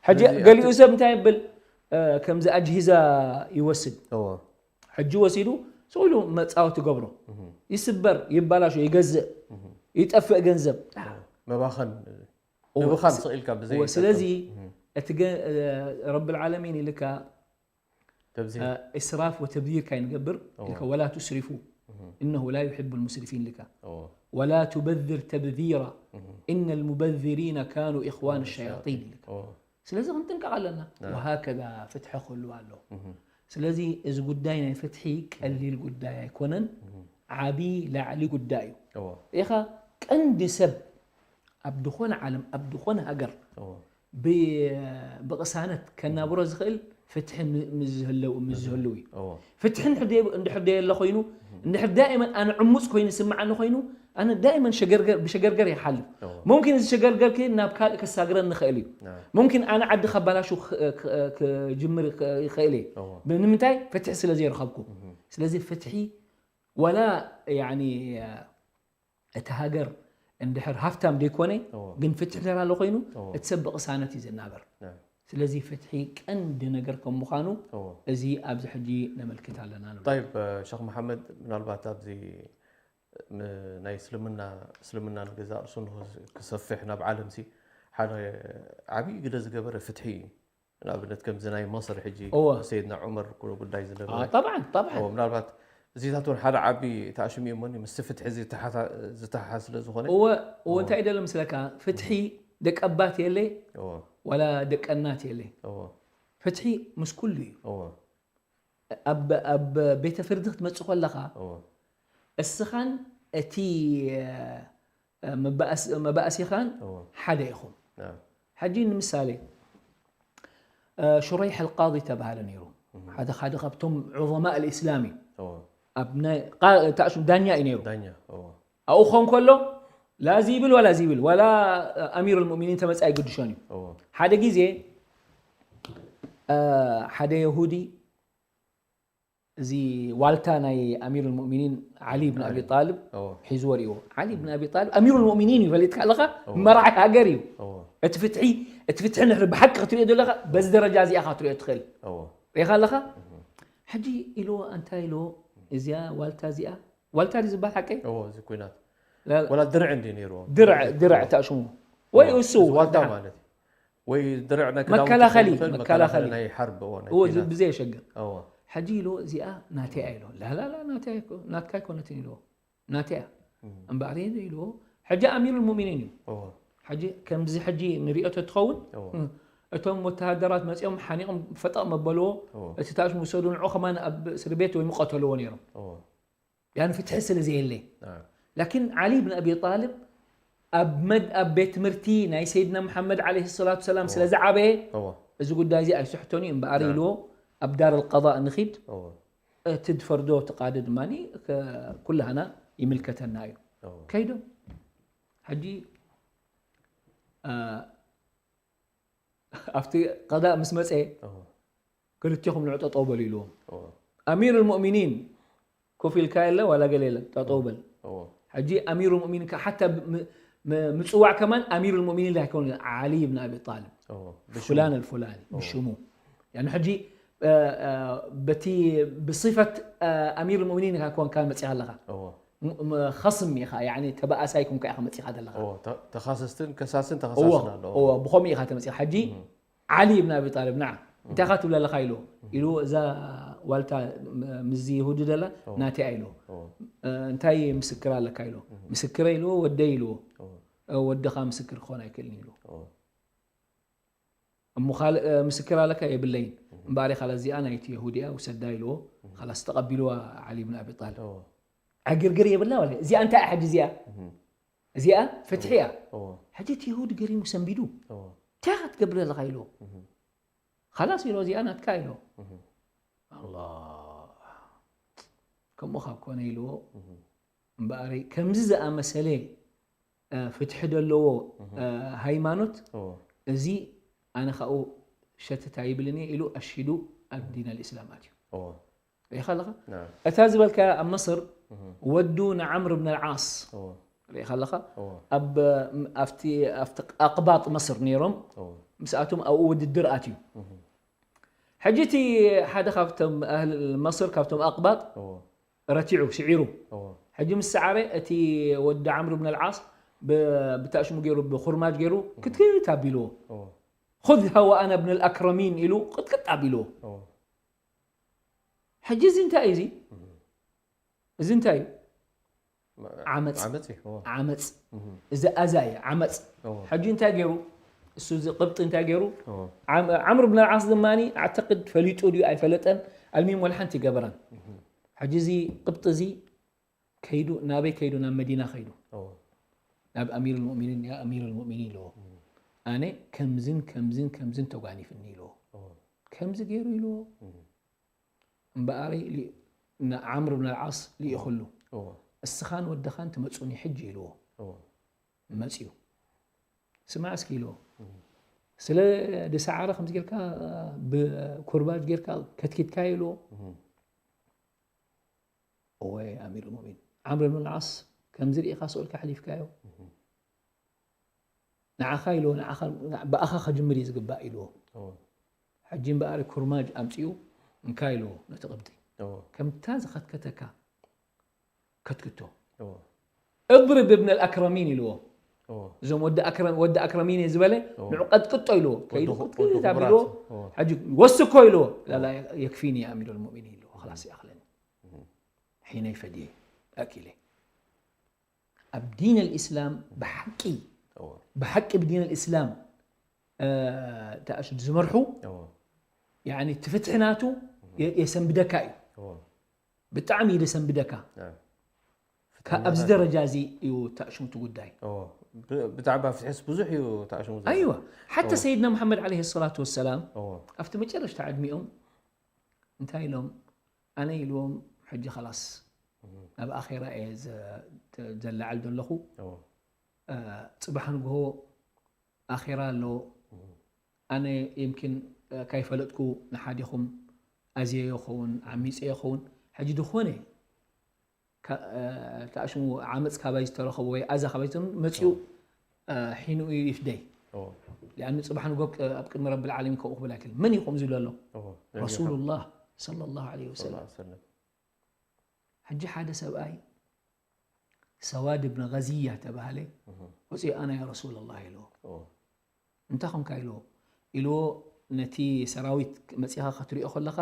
ሕጂ ገሊኡ ሰብ እንታይ ይብል? ከምዚ ኣጅሂዛ ይወስድ። ሕጂ ወሲዱ ስቕ ኢሉ መፃወቲ ገብሮ። ይስበር፣ ይባላሾ፣ ይገዝእ፣ ይጠፍእ ገንዘብ። መባኸን ምብኻን ስቕ ኢልካ ብዘይ ስለዚ እቲ ረብል ዓለሚን ኢልካ ኢስራፍ ወተብዚር ካይንገብር ኢልካ ወላ ቱስሪፉ እነሁ ላ ዩሕቡ ልሙስሪፊን ኢልካ ወላ ቱበዝር ተብዚራ እነ ልሙበዝሪነ ካኑ ኢኽዋን ሸያጢን ኢልካ ስለዚ ክንጥንቀቕ ኣለና። ወሃከዛ ፍትሒ ክህልዋ ኣለዎ። ስለዚ እዚ ጉዳይ ናይ ፍትሒ ቀሊል ጉዳይ ኣይኮነን። ዓቢ ላዕሊ ጉዳይ እዩ። ኢኻ ቀንዲ ሰብ ኣብ ዝኾነ ዓለም ኣብ ዝኾነ ሃገር ብቕሳነት ከናብሮ ዝኽእል ፍትሒ ምስ ዝህልው እዩ። ፍትሒ እንድሕር ደየሎ ኮይኑ እንድሕር ዳይመን ኣነ ዕሙፅ ኮይኑ ዝስምዓኒ ኮይኑ ኣነ ዳይመን ብሸገርገር ይሓልፍ። ሙምኪን እዚ ሸገርገር ናብ ካልእ ከሳግረን ንኽእል እዩ። ሙምኪን ኣነ ዓዲ ከባላሹ ክጅምር ይኽእል እየ። ንምንታይ ፍትሒ ስለ ዘይረኸብኩ። ስለዚ ፍትሒ ወላ እቲ ሃገር እንድሕር ሃፍታም ደይኮነ ግን ፍትሒ እንድሕር ኣሎ ኮይኑ እቲ ሰብ ብቕሳነት እዩ ዝናበር። ስለዚ ፍትሒ ቀንዲ ነገር ከም ምዃኑ እዚ ኣብዚ ሕጂ ነመልክት ኣለና ንብል። طيب ሸኽ መሓመድ ምናልባት ኣብዚ ናይ እስልምና እስልምና ንገዛእ ርእሱ ክሰፍሕ ናብ ዓለም ሲ ሓደ ዓብዪ ግደ ዝገበረ ፍትሒ እዩ። ንኣብነት ከምዚ ናይ መስር ሕጂ ሰይድና ዑመር ጉዳይ ዝነበረ طبعا طبعا ምናልባት እዚታት እውን ሓደ ዓቢ ተኣሽሙ እሞኒ ምስቲ ፍትሒ ዝተሓሓ ስለ ዝኾነ እወ እንታይ ደለ ምስለካ ፍትሒ ደቀባት የለ ወላ ደቀናት የለ ፍትሒ ምስ ኩሉ እዩ ኣብ ቤተ ፍርዲ ክትመጽእ ከለኻ እስኻን እቲ መባእሲኻን ሓደ ኢኹም። ሕጂ ንምሳሌ ሹረይሕ ኣልቃዲ ተባሃለ ነይሩ። ሓደ ሓደ ካብቶም ዑዘማእ ልእስላም እዩ። ኣብ ናይ ቃ- ታእሹም ዳኛ እዩ ነይሩ። ዳኛ ኦ፣ ኣብኡ ክኾን ከሎ ላ እዚ ይብል ዋላ እዚ ይብል ዋላ ኣሚር ልሙእሚኒን ተመፃ ኣይግድሾን እዩ። ኦ፣ ሓደ ግዜ ሓደ የሁዲ እዚ ዋልታ ናይ ኣሚር ልሙእሚኒን ዓሊ ብን ኣቢ ጣልብ ኦ፣ ሒዝዎ ሪእዎ። ዓሊ ብን ኣቢ ጣልብ ኣሚር ልሙእሚኒን እዩ ፈሊጥካ ኣለኻ፣ መራሒ ሃገር እዩ። ኦ፣ እቲ ፍትሒ እቲ ፍትሒ ንድሕሪ ብሓቂ ክትሪኦ ዘለካ በዚ ደረጃ እዚኣ ኢኻ ትሪኦ ትኽእል። ኦ፣ ሪኢኻ ኣለኻ። ሕጂ ኢልዎ እንታይ ኢልዎ እዚኣ ዋልታ እዚኣ ዋልታ ድዩ ዝበሃል ሓቀይ? ኦ፣ እዚ ኩናት ላ- ወላ ድርዕ እንዲ ነይርዎ ድርዕ ድርዕ ተኣሽሙ ወይ እሱ ዋልታ ማለት እዩ። ወይ ድርዕ ናይ ክዳውንቲ መከላኸሊ፣ ክኸውን ይኽእል፣ መከላኸሊ። ናይ ሓርብ እዎ ናይ እዎ ኩናት። ብዘየሸግር እዎ ሕጂ ኢልዎ እዚኣ ናተያ ኢልዎ ላላላ ናትካ ኣይኮነትን ኢልዎ ናተያ እምበኣር ኢልዎ ሕጂ ኣሚሩ ልሙእሚኒን እዩ። እዎ ሕጂ ከምዚ ሕጂ ንሪኦ ተትኸውን እዎ እቶም ወተሃደራት መፂኦም ሓኒቖም ፈጠቕ መበልዎ እዎ እቲ ታሽ ምውሰዱ ንዑ ከማን ኣብ እስሪ ቤት ወይ ምቐተልዎ ነይሮም። እዎ ያን ፍትሒ ስለ ዘየለ ናም ላኪን ዓሊ ብን ኣቢ ጣልብ ኣብ መድ ኣብ ቤት ትምህርቲ ናይ ሰይድና መሓመድ ዓለይሂ ሰላቱ ሰላም ስለ ዝዓበየ እዎ እዚ ጉዳይ እዚ ኣይስሕቶን እዩ እምበኣር ናም ኢልዎ ኣብ ዳር ኣልቀዳእ ንኺድ እዎ እቲ ትፈርዶ እቲ ቃዲ ድማ ኩላህና ይምልከተና እዩ። እዎ ከይዶም ሕጂ ኣብቲ ቀዳእ ምስ መፀ እዎ ክልቴኹም ንዑ ጠጠው በሉ ኢልዎም። እዎ ኣሚር ልሙእሚኒን ኮፍ ኢልካ የለ ዋላ ገለ የለ ጠጠው በል። እዎ ሕጂ ኣሚር ልሙእሚኒን ከ ሓታ ብ- ም- ም- ምፅዋዕ ከማን ኣሚር ልሙእሚኒን ኣይኮን ዓሊ ብን ኣቢ ጣልብ እዎ ብሽሙ ፉላን ኣልፉላኒ ብሽሙ ያኒ ሕጂ በቲ ብصفة ኣሚር ልሙእሚኒን ኢኻ ኮንካ መፂኻ ኣለኻ እዎ ም- ም- ኸስም ኢኻ ያኒ ተባእሳይ ኮንካ ኢኻ መፂኻ ዘለኻ እዎ ተ- ተኻሰስትን ከሳስን እዎ ተኸሳስን ኣለዎ እዎ ብኸምኡ ኢኻ ተመፂኻ ሕጂ ዓሊ ብን ኣቢ ጣልብ ንዓ እንታይ ኢኻ ትብል ኣለኻ ኢሉ ኢሉ እዛ ዋልታ ም- ምዚ ይሁዲ ደላ ናተያ ኢሉ እዎ እንታይ ምስክር ኣለካ ኢሉ ምስክረ ኢሉ ወደይ ኢሉ እዎ ወድኻ ምስክር ክኾን ኣይክእልን ኢሉ እዎ እሞ ካልእ ምስክር ኣለካ የብለይን እምበኣር ካላ እዚኣ ናይቲ የሁድያ ውሰዳ ኢልዎ ካላስ ተቐቢልዋ ዓሊ ብን ኣቢ ጣልብ እዎ ዕግርግር የብላ ወላ እዚኣ እንታይ እያ ሕጂ እዚኣ እዚኣ ፍትሒ እያ እዎ ሕጂ እቲ የሁድ ገሪሙ ሰንቢዱ እዎ እንታይ ኢኻ ትገብር ዘለኻ ኢልዎ እህ ካላስ ኢልዎ እዚኣ ናትካ ኢልዎ እህ ኣላ ከምኡ ካብ ኮነ ኢልዎ እምበኣረይ ከምዚ ዝኣመሰለ ፍትሒ ዘለዎ ሃይማኖት እዚ ኣነ ካብኡ ሸትት ኣይብልን እየ ኢሉ ኣሽሂዱ ኣብ ዲን ኣልእስላም ኣትዩ። ሪኢኻ ኣለኻ? እታ ዝበልካያ ኣብ መስር ወዱ ንዓምር ብን ኣልዓስ ሪኢኻ ኣለኻ? ኣብ ኣብቲ ኣብቲ ኣቕባጥ መስር ነይሮም። ምስኣቶም ኣብኡ ውድድር ኣትዩ። ሕጂ እቲ ሓደ ካብቶም ኣህል መስር ካብቶም ኣቕባጥ ረቲዑ ስዒሩ። ሕጂ ምስ ሰዓረ እቲ ወዲ ዓምር ብን ኣልዓስ ብታሽሙ ገይሩ ብኩርማጅ ገይሩ ክትክት ኣቢልዎ። خذها وأنا ابن الأكرمين ኢሉ ቅጥቅጥ ኣቢልዎ። ሕጂ እዚ እንታይ እዩ እዚ? እዚ እንታይ እዩ? ዓመፅ። ዓመፅ እዩ። ዓመፅ። እዚ ኣዛ እዩ ዓመፅ። ሕጂ እንታይ ገይሩ? እሱ እዚ ቅብጢ እንታይ ገይሩ? ዓምር ብን ኣልዓስ ድማ ኣዕተቅድ ፈሊጡ ድዩ ኣይፈለጠን ኣልሚም ወላ ሓንቲ ይገበረን። ሕጂ እዚ ቅብጢ እዚ ከይዱ ናበይ ከይዱ? ናብ መዲና ከይዱ ናብ ኣሚር ልሙእሚኒን ያ ኣሚር ልሙእሚኒን ኢልዎ። ኣነ ከምዝን ከምዝን ከምዝን ተጓኒፍኒ ኢልዎ። ከምዚ ገይሩ ኢልዎ። እምበኣረይ ንዓምር ብን ኣልዓስ ልኢኹሉ። እስኻን ወድኻን ትመፁኒ ሕጂ ኢልዎ። መፅዩ። ስማዕ እስኪ ኢልዎ። ስለ ድሰዓረ ከምዚ ጌርካ ብኩርባጅ ጌርካ ከትኪትካ ኢልዎ። እወ ኣሚር ልሙእሚን ዓምር ብን ዓስ ከምዚ ርኢኻ ስኡልካ ሓሊፍካዮ። ንዓኻ ኢልዎ ብኣኻ ከጅምር እዩ ዝግባእ ኢልዎ። ሕጂ እምበኣር ኩርማጅ ኣምፅኡ እንካ ኢልዎ ነቲ ቅብጢ። ከምታ ዝኸትከተካ ከትክቶ። እضرب ابن الأكرمين ኢልዎ። እዞም ወዲ ኣክረሚን እየ ዝበለ ንዑ ቀጥቅጦ ኢልዎ። ከይዱ ክትክት ኣቢልዎ። ሕጂ ወስኮ ኢልዎ። ላላ የክፊኒ ኣሚር ልሙእሚኒን ኢልዎ። ላስ ይኣኽለኒ። ሒነይ ፈድየ ኣኪለ ኣብ ዲን ኣልእስላም ብሓቂ ብሓቂ ብዲን ኣልእስላም ተኣሽድ ዝመርሑ ትፍትሒ ናቱ የሰንብደካ እዩ። ብጣዕሚ እዩ ዘሰንብደካ። ኣብዚ ደረጃ እዚ እዩ ተኣሽሙቲ ጉዳይ። ብዛዕባ ፍትሕስ ብዙሕ እዩ ተኣሽሙ። ኣይዋ ሓተ ሰይድና መሓመድ ዓለይሂ ሰላቱ ወሰላም ኣብቲ መጨረሽታ ዕድሚኦም እንታይ ኢሎም ኣነ ኢልዎም ሕጂ ኸላስ ናብ ኣኼራ እየ ዘለዓል ዘለኹ። ፅባሕ ንግሆ ኣኼራ ኣሎ። ኣነ የምኪን ካይፈለጥኩ ንሓዲኹም ኣዝየዮ ኸውን ዓሚፀዮ ኸውን። ሕጂ ዝኾነ ተኣሽሙ ዓመፅ ካባይ ዝተረኸቡ ወይ ኣዛ ካባይ መፅኡ ሒኑ እዩ ይፍደይ። ሊኣኑ ፅባሕ ንጎ ኣብ ቅድሚ ረብል ዓለሚን ከምኡ ክብል ኣይክእል። መን እዩ ከምዚ ዝብሎ ኣሎ? ረሱሉላህ ሰለላሁ ዐለይሂ ወሰለም። ሕጂ ሓደ ሰብኣይ ሰዋድ እብን ገዝያ ተባሃለ ወፂኡ ኣነ ያ ረሱላላህ ኢልዎ። እንታይ ኾንካ ኢልዎ ኢልዎ ነቲ ሰራዊት መፂኻ ክትሪኦ ከለኻ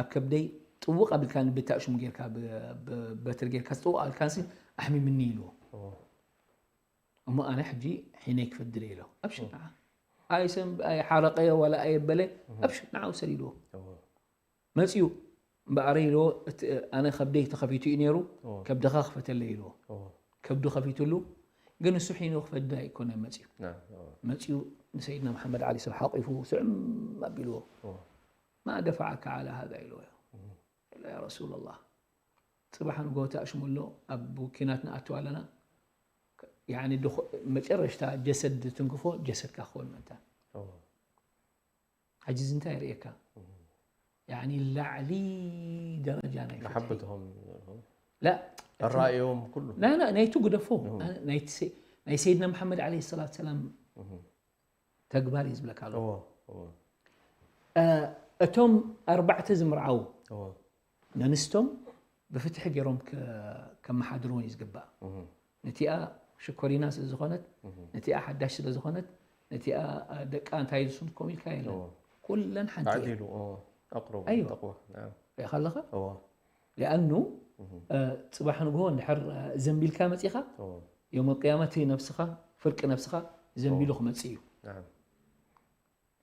ኣብ ከብደይ ጥውቕ ኣቢልካኒ ብታእሽሙ ጌርካ በትሪ ጌርካ ዝጥውቕ ኣልካንሲ ኣሕሚምኒ ኢልዎ። እሞ ኣነ ሕጂ ሒነይ ክፈድር ኢሎ ኣብሽር ንዓ ኣይሰም ኣይሓረቀዮ ዋላ ኣየበለ ኣብሽር ንዓ ውሰድ ኢልዎ። መፅኡ እምበኣረ ኢልዎ ኣነ ከብደይ ተኸፊቱ እዩ ነይሩ ከብድኻ ክፈተለይ ኢልዎ። ከብዱ ከፊቱሉ ግን እሱ ሒኑ ክፈድር ኣይኮነ መፅኡ። መፅኡ ንሰይድና መሓመድ ዓሊ ሰብ ሓቂፉ ስዕም ኣቢልዎ። ማ ደፋዓካ ዓላ ሃዛ ኢልዎ። ያ ረሱላላህ ፅባሕ ንጎ ተኣሽሙ ኣሎ ኣብ ኪናት ንኣቱ ኣለና። መጨረሽታ ጀሰድ ትንክፎ ጀሰድካ ክኸውን ምእንታን ሕጂ እዚ እንታይ የርእየካ? ያኒ ላዕሊ ደረጃ ናይ ፍትሒ። ንሓበትኹም ላ፣ ኣራእዮም ኩሉ። ላ፣ ላ፣ ናይቱ ግደፎ። እሁ። ኣነ ናይቲ ሰ-፣ ናይ ሰይድና መሓመድ ዓለይሂ ሰላቱ ሰላም እሁ። ተግባር እዩ ዝብለካ ኣለኹ። እዎ፣ እዎ። እ፣ እቶም ኣርባዕተ ዝምርዓዉ እዎ። ነንስቶም ብፍትሒ ገይሮም ከ-፣ ከመሓድርዎን እዩ ዝግባእ። እሁ። ነቲኣ ሽኮሪና ስለ ዝኾነት፣ እህ። ነቲኣ ሓዳሽ ስለ ዝኾነት፣ ነቲኣ ደቃ እንታይ ዝሱን ኮም ኢልካ የለን። እዎ። ኩለን ሓንቲ እየን። ኣዕዲሉ፣ እዎ። ኣቅርቡ፣ ኣይዋ። ተቅዋ። ናም። ሪኢኻ ኣለኻ? እዎ። ሊኣኑ፣ እህ። እ፣ ጽባሕ ንግሆ እንድሕር፣ እ፣ ዘንቢልካ መጺኻ፣ እዎ። ዮም ኣልቅያማ እቲ ነብስኻ፣ ፍርቂ ነብስኻ ዘንቢሉ እዎ። ክመጽእ እዩ። ናም።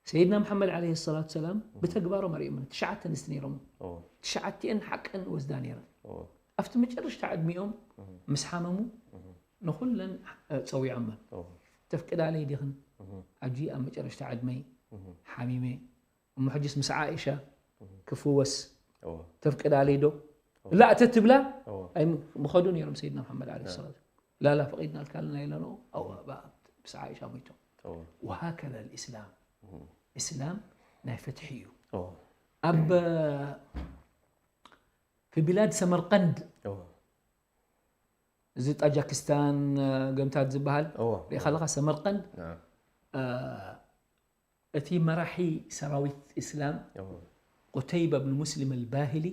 ሰይድና መሓመድ ዓለይሂ ሰላቱ ሰላም እህ። ብተግባሮም ኣርእዮም። ትሽዓተ ኣንስቲ ነይሮም። እዎ። ትሽዓቲኤን ሓቀን ወስዳ ነይረን። እዎ። ኣብቲ መጨረሽታ ዕድሚኦም እህ። ምስ ሓመሙ እህ። ንኹለን፣ እ፣ ጸዊዖመን። እዎ። ተፍቅዳለይ ዲኽን? እህ። ሕጂ ኣብ መጨረሽታ ዕድመይ እህ። ሓሚመ። እሞ ሕጂስ ምስ ዓኢሻ እህ። ክፍወስ እዎ። ተፍቅዳለይ ዶ? እዎ። ላእ ተትብላ እዎ። ኣይም-፣ ምኸዱ ነይሮም ሰይድና መሓመድ ዓለይሂ ናም። ሰላቱ። ላላ ፈቒድናልካ ኣለና ኢለንኦ። ኣው፣ እህ። ብኣ ምስ ዓኢሻ ሞይቶም። እዎ። ወሃከዛ ልእስላም። እህ። እስላም ናይ ፍትሒ እዩ። እዎ። ኣብ في بلاد سمرقند እዎ እዚ ጣጃክስታን ገምታት ዝበሃል እዎ ሪኢኻ ኣለኻ ሰመርቀንድ ናም እ፣ እቲ መራሒ ሰራዊት እስላም እዎ ቁተይባ ብን ሙስሊም ኣልባህሊ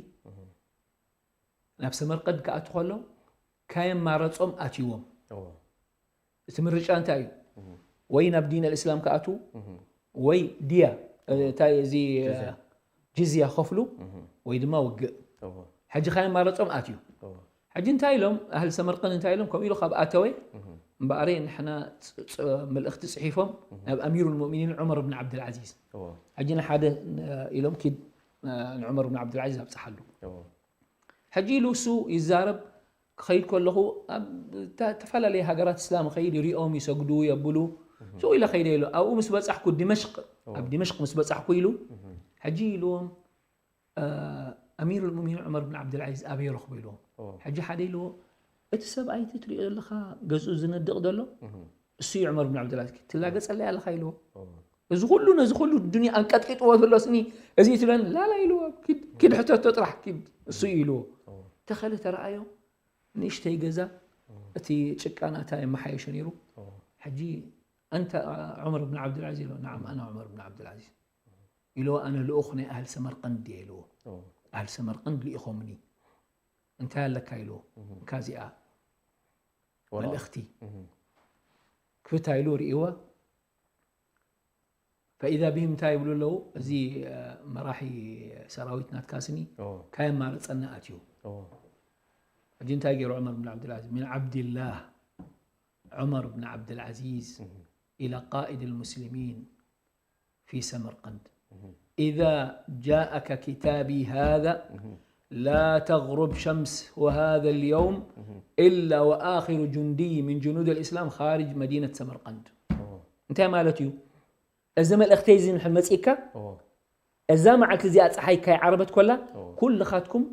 ናብ ሰመርቀንድ ክኣቱ ከሎ ካየማረጾም ኣትይዎም እዎ እቲ ምርጫ እንታይ እዩ ወይ ናብ ዲን ኣልእስላም ክኣትዉ ወይ ድያ እንታይ እዚ ጅዝያ ከፍሉ ወይ ድማ ውግእ እዎ ሕጂ ካየማረጾም ኣትዩ እዎ ሕጂ እንታይ ኢሎም ኣህል ሰመርቀን እንታይ ኢሎም ከምኡ ኢሉ ካብ ኣተወ እምበኣረ ንሕና ፅ- ፅ- መልእኽቲ ፅሒፎም ናብ ኣሚሩ ልሙእሚኒን ዑመር ብን ዓብድልዓዚዝ እዎ ሕጂ ንሓደ ኢሎም ኪድ ንዑመር ብን ዓብድልዓዚዝ ኣብፅሓሉ እዎ ሕጂ ኢሉ እሱ ይዛረብ ክኸይድ ከለኹ ኣብ ተ- ዝተፈላለዩ ሃገራት እስላም ኸይድ ይሪኦም ይሰግዱ የብሉ ስኡ ኢለ ኸይደ ኢሉ ኣብኡ ምስ በፃሕኩ ዲመሽቅ ኣብ ዲመሽቅ ምስ በፃሕኩ ኢሉ ሕጂ ኢልዎም ኣሚሩ ልሙእሚኒን ዑመር ብን ዓብድልዓዚዝ ኣበይ ረኽቦ ኢልዎም እዎ ሕጂ ሓደ ኢልዎ እቲ ሰብኣይ እቲ ትሪኦ ዘለኻ ገዝኡ ዝነድቕ ዘሎ እህ እሱ እዩ ዑመር ብን ዓብድልዓዚዝ ትላገፀለይ ኣለኻ ኢልዎ እዎ እዚ ኩሉ ነዚ ኩሉ ዱንያ ኣንቀጥቂጥዎ ዘሎ ስኒ እዚ ትብለኒ ላላ ኢልዎ ኪድ- ኪድ ሕተቶ ጥራሕ ኪድ እሱ እዩ ኢልዎ እዎ ተኸለ ተረኣዮ ንእሽተይ ገዛ እቲ ጭቃ ናታ የመሓየሾ ነይሩ እዎ ሕጂ ኣንተ ዑመር ብን ዓብድልዓዚዝ ኢልዎ ናዓም ኣነ ዑመር ብን ዓብድልዓዚዝ ኢልዎ ኣነ ልኡኽ ናይ ኣህል ሰመርቀንድ እየ ኢልዎ እዎ ኣህል ሰመርቀንድ ልኢኾምኒ እንታይ ኣለካ ኢልዎ እንካ እዚኣ ወላ መልእኽቲ እህ ክፍታ ኢሉ ርእይዋ ፈኢዛ ብሂም እንታይ ይብሉ ኣለዉ እዚ እ፣ መራሒ ሰራዊት ናትካ ስኒ እዎ ካየማረፀና ኣትዩ እዎ ሕጂ እንታይ ገይሩ ዑመር ብን ዓብድልዓዚዝ ምን ዓብድላህ ዑመር ብን ዓብድልዓዚዝ እህ إلى قائد المسلمين في سمرقند እህ إذا جاءك كتابي هذا لا تغرب شمس وهذا اليوم إلا وآخر جندي من جنود الإسلام خارج مدينة سمرقند እዎ እንታይ ማለት እዩ እዚ መልእኽተይ እዚ ንድሕር መፂእካ እዎ እዛ መዓልቲ እዚኣ ፀሓይ ካይዓረበት ኮላ እዎ ኩልኻትኩም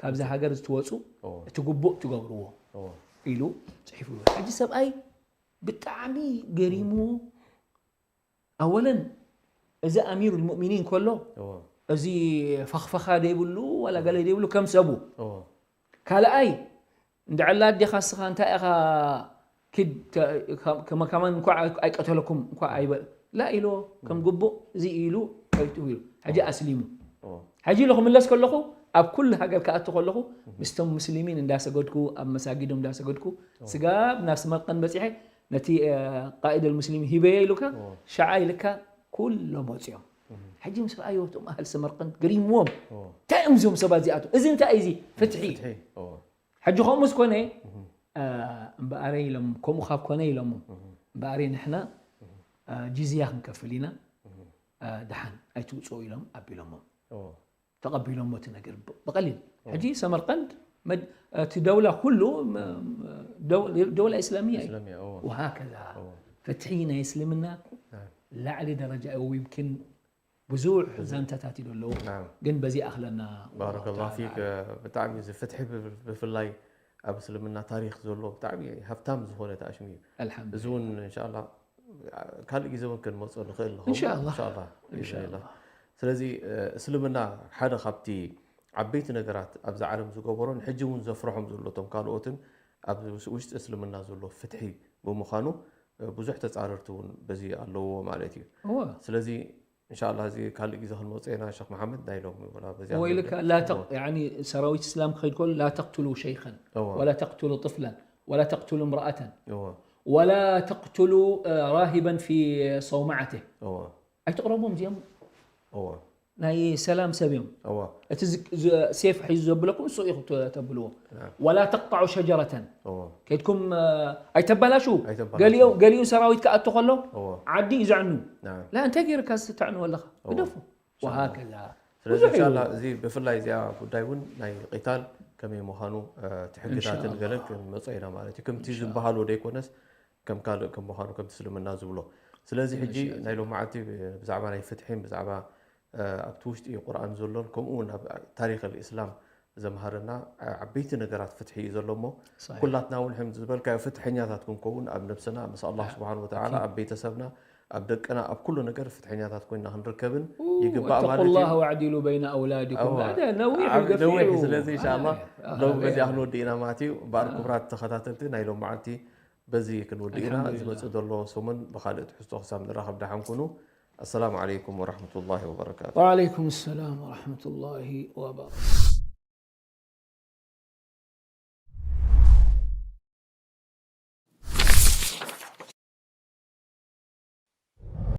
ካብዛ ሃገር ዝትወፁ እዎ እቲ ግቡእ ትገብርዎ እዎ ኢሉ ፅሒፉ ሕጂ ሰብኣይ ብጣዕሚ ገሪምዎ ኣወለን እዚ ኣሚሩ ልሙእሚኒን ከሎ እዎ እዚ ፈኽፈኻ ደይብሉ ዋላ ገለ ደይብሉ ከም ሰቡ እዎ ካልኣይ እንድዕላ ኣዴኻ እስኻ እንታይ ኢኻ ኪድ ተ- ከ- ከመ- ከመን እንኳ ኣይቀተለኩም እንኳ ኣይበል ላ ኢልዎ ከም ግቡእ እዚ ኢሉ ከይትው ኢሉ ሕጂ ኣስሊሙ እዎ ሕጂ ኢሉ ክምለስ ከለኹ ኣብ ኩሉ ሃገር ክኣቱ ከለኹ ምስቶም ሙስሊሚን እንዳሰገድኩ ኣብ መሳጊዶም እንዳሰገድኩ ስጋብ ናብ ስመርቀን በፂሐ ነቲ ቃኢድ ልሙስሊም ሂበዮ ኢሉካ እዎ ሸዓ ኢልካ ኩሎም ወፂኦም ሕጂ ምስ ረኣዮ እቶም ኣህል ሰመርቀን ገሪምዎም እዎ እንታይ እዮም እዞም ሰባት እዚኣቶም እዚ እንታይ እዩ እዚ ፍትሒ ፍትሒ እዎ ሕጂ ከምኡ ምስ ኮነ እምበኣረ ኢሎም ከምኡ ካብ ኮነ ኢሎም እምበኣረ ንሕና እ፣ ጂዝያ ክንከፍል ኢና እ፣ ደሓን ኣይትውፅኡ ኢሎም ኣቢሎሞም እዎ ተቐቢሎሞ እቲ ነገር ብ- ብቐሊል ሕጂ ሰመርቀንድ መድ- እቲ ደውላ ኩሉ ም- ም- ደው- ደውላ እስላሚያ እዩ እስላሚያ እዎ وهكذا እዎ ፍትሒ ናይ እስልምና ናም ላዕሊ ደረጃ እዩ ويمكن ብዙሕ ዛንታታት እዩ ኣለዎ ናም ግን በዚ ኣኽለና ባረከላሁ ፊክ ብጣዕሚ እዚ ፍትሒ ብ- ብፍላይ ኣብ እስልምና ታሪክ ዘሎ ብጣዕሚ ሃፍታም ዝኾነ ተኣሽሙ እዩ እዚ ኣልሓምዱሊላህ እውን እንሻላ ካልእ ግዜ እውን ክንመፅኦ ንኽእል ንኸውን እንሻላ እንሻላ ብኢዝኒላ ስለዚ እስልምና ሓደ ካብቲ ዓበይቲ ነገራት ኣብዚ ዓለም ዝገበሮን ሕጂ እውን ዘፍርሖም ዘሎ እቶም ካልኦትን ኣብ ውሽጢ እስልምና ዘሎ ፍትሒ ብምዃኑ ብዙሕ ተፃረርቲ እውን በዚ ኣለዎ ማለት እዩ እወ ስለዚ እንሻላ እዚ ካልእ ግዜ ክንመፅኦ ኢና ሸክ መሓመድ ናይ ሎሚ ወላ በዚኣ ويلك ንወድእ። لا تق... يعني ሰራዊት እስላም ክኸይድ ከሎ لا تقتلوا شيخا እወ ولا تقتلوا طفلا ولا تقتلوا امرأة እወ ولا تقتلوا آه، راهبا في صومعته እወ ኣይትቕረቦም እዚኦም እወ ናይ ሰላም ሰብ እዮም እወ እቲ ዝ- ዝ- ሴፍ ሒዙ ዘብለኩም እሱ ኢኹም ተ- ተብልዎ نعم ولا تقطعوا شجرة እወ ከይድኩም እ፣ ኣይተባላሹ ኣይተባላሹ። ገሊኡ ገሊኡ ሰራዊት ክኣቱ ከሎ እወ ዓዲ ይዘዕኑ نعم ላ እንታይ ገይርካ ዝተዕኑ ኣለኻ እወ። ግደፉ እወ። وهكذا ስለዚ ብዙሕ እዩ። እንሻላ እዚ ብፍላይ እዚኣ ጉዳይ እውን ናይ ቂታል ከመይ ምዃኑ እ፣ እቲ ሕግታትን እንሻላ። ገለን ክንመፆ ኢና ማለት እዩ ከምቲ ዝበሃሎ ዘይኮነስ ከም ካልእ ከም ምዃኑ ከምቲ እስልምና ዝብሎ ስለዚ ሕጂ ናይ ሎም መዓልቲ ብዛዕባ ናይ ፍትሒን ብዛዕባ እ፣ ኣብቲ ውሽጢ ቁርኣን ዘሎን ከምኡ እውን ኣብ ታሪክ ልእስላም ዘምሃረና እ፣ ዓበይቲ ነገራት ፍትሒ እዩ ዘሎ እሞ صحيح. ኩላትና እውን ሕም ዝበልካዮ ፍትሐኛታት ክንከውን ኣብ ነብስና ምስ ኣላህ ስብሓን ወተዓላ ኣብ ቤተሰብና ኣብ ደቅና ኣብ ኩሉ ነገር ፍትሐኛታት ኮይና ክንርከብን واتقوا ይግባእ ማለት እዩ። الله واعدلوا بين أولادكم أوه. هذا ነዊሕ ዓብ- ገፊሑ ነዊሕ እዩ። ስለዚ ሻላ آه، ሎም آه، በዚኣ آه. ክንወድእ ኢና ማለት እዩ። እምበኣር ክቡራት ተኸታተልቲ ናይ ሎም መዓልቲ በዚ ክንወድእ ኢና። الحمد لله. ዝመፅእ ዘሎ ሰሙን ብካልእ ትሕዝቶ ክሳብ ንራኸብ ደሓን ኩኑ። السلام عليكم ورحمة الله وبركاته. وعليكم السلام ورحمة الله وبركاته.